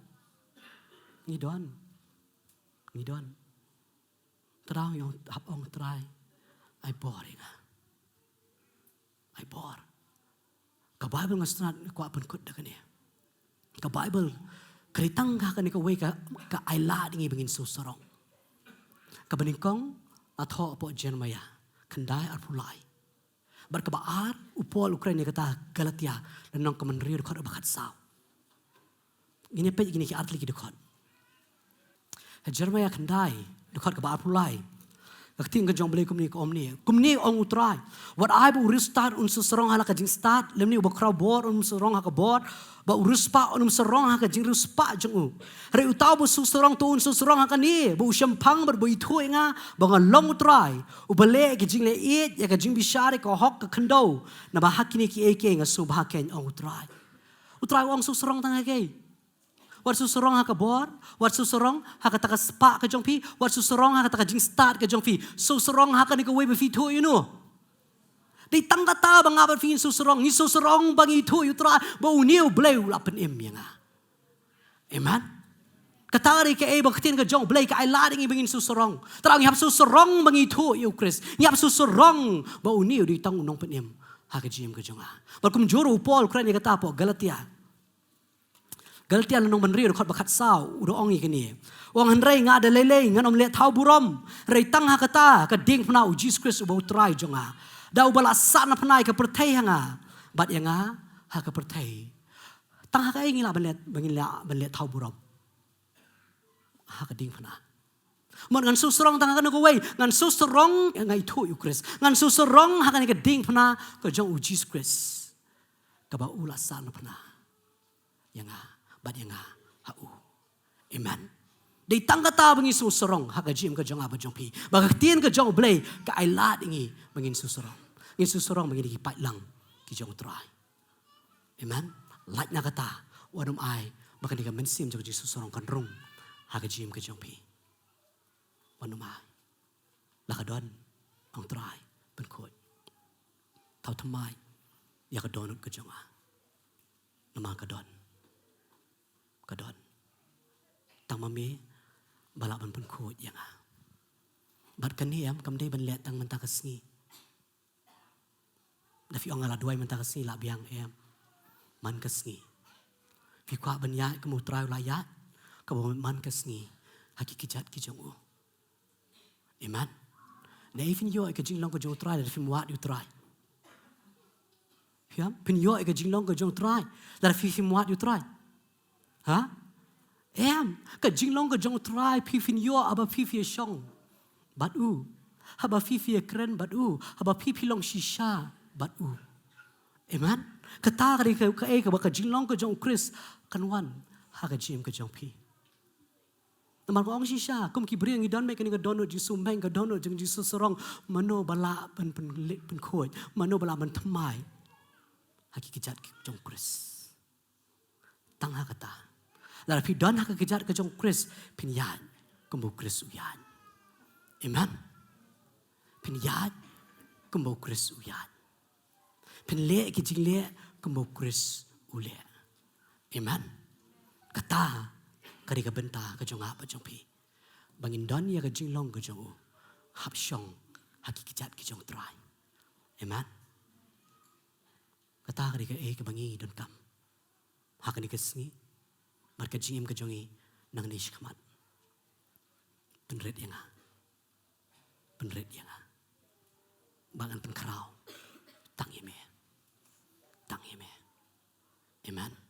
Ngi don. Ngi don. Trai, ngi hap ong Trai, ai bor ïa nga. Ai bor. Ka Baibl nga sngewtynnat nga kwah pynkut da kane. Ka Baibl ka dei tang ha kane kawei ka, ka ai lad ïa ngi ba ngin sngewsarong. Kaba nyngkong la thoh hapoh Jeremaïah khyndai arphew lai. Bad kaba ar u Paul u kren ïa kata ha Galatia, lynnong kaba hynriew dkhot ba khatsaw. Ngin ïa peit ïa kine ki artylli ki dkhot. Ha Jeremaïah khyndai dkhot kaba arphew lai. Ka ktien ka jong U Blei kumne ka ong kumne. Kumne ong U Trai. Wat ai ba u riewstad un sngewsarong ha la ka jingstad, lymne uba khraw bor un sngewsarong ha ka bor, ba u riewspah un sngewsarong ha ka jingriewspah jong u. Hynrei uta uba sngewsarong to un sngewsarong ha kane, ba u shemphang bad ba u ithuh ïa nga ba nga long U Trai, uba leh ïa ka jingleh ïeit, ïa ka jingbishar, ïa ka hok ka khyndew. Naba ha kine kiei kiei nga sngewbha keiñ, ong U Trai. U Trai u ong sngewsarong tang ha kaei? Wat sngewsarong ha ka bor, wat sngewsarong ha kata ka spah ka jong phi, wat sngewsarong ha kata ka jingstad ka jong phi. Sngewsarong ha kane kawei ba phi ithuh ïa uno. Dei tang kata ba nga bad phi ngin sngewsarong, ngin sngewsarong ba ngi ithuh ïa U Trai ba une U Blei u la pynim ïa nga. Amen. Kata ka dei kaei ba ka ktien ka jong U Blei ka ai lad ïa ngi ba ngin sngewsarong. Trai, ngi hap sngewsarong ba ngi ithuh ïa U Khrist. Ngi hap sngewsarong ba une u dei tang u nongpynim ha ka jingim ka jong nga. Bad kumjuh ruh u Paul u kren ïa kata hapoh Galatia. Galatia lynnong ba hynriew dkhot ba khatsaw, u da ong ïa kine. U ong hynrei nga da lei lei ngan ym leh thaw burom. Hynrei tang ha kata ka diengphna U Jisu Khrist uba U Trai jong nga. Da uba la sahnarphna ïa ka pyrthei ha nga. Bad ïa nga ha ka pyrthei. Tang ha kaei ngi lah ban leh, ba ngin lah ban leh thaw burom? Ha ka diengphna. Mut ngan sngewsarong tang ha kano kawei, ngan sngewsarong nga ithuh ïa U Khrist. Ngan sngewsarong ha kane ka diengphna ka jong U Jisu Khrist. Kaba u la sahnarphna ïa nga, bad ïa nga ha u. Amen. Dei tang kata ba ngi sngewsarong ha ka jingim ka jong nga bad jong phi. Ba ka ktien ka jong U Blei ka ai lad ïa ngi ba ngin sngewsarong. Ngin sngewsarong ba ngin dei ki paidlang ki jong U Trai. Amen. Lait na kata, wat nym ai ba kane ka mynsiem jong ka jingsngewsarong kan rung ha ka jingim ka jong phi. Wat nym ai. La ka don, ong Trai, pynkhuid. Thaw thymmai ïa ka dohnud ka jong nga. Namar ka don. Ka don. Tang ma me ba lah ban pynkhuid ïa nga. Bad kane em kam dei ban leh tang mynta ka sngi. Da phi ong nga la duwai mynta ka sngi, lah biang, em. Man ka sngi. Phi kwah ban ïaid kum U Trai u la ïaid, kaba man ka sngi ha ki kjat ki jong u. Amen. Naei phin ïoh ïa ka jinglong ka jong U Trai lada phim wad ïa U Trai? Phi ïam? Phin ïoh ïa ka jinglong ka jong U Trai lada phi phim wad ïa U Trai? Ha? Em, ka jinglong ka jong U Trai phi phin ïoh haba phi phi ïashong bad u, haba phi phi ïakren bad u, haba phi phi long shisha bad u. Amen. Kata ka dei ka, kaei kaba ka jinglong ka jong U Khrist kan wan ha ka jingim ka jong phi. Namar nga ong shisha, kum ki briew ngi don beit kane ka dohnud jingsumheng, ka dohnud jong jingsarong, mano ba lah ban pynleit pynkhuid, mano ba lah ban thymmai ha ki kjat ki jong u Khrist. Tang ha kata. Lada phi don ha ka kjat ka jong u Khrist, phin ïaid kumba u Khrist u ïaid. Amen. Phin ïaid kumba u Khrist u ïaid. Phin leh ki jingleh kumba u Khrist u leh. Amen. Kata ka dei ka bynta ka jong nga bad jong phi, ba ngin don ïa ka jinglong ka jong u hap shong ha ki kjat ki jong u Trai. Amen. Kata ka dei kaei kaba ngi donkam ha kane ka sngi bad ka jingim ka jong ngi nangne shakhmat. Pynrit ïa nga. Pynrit ïa nga ba ngan pynkhraw tang ïa me. Tang ïa me. Amen.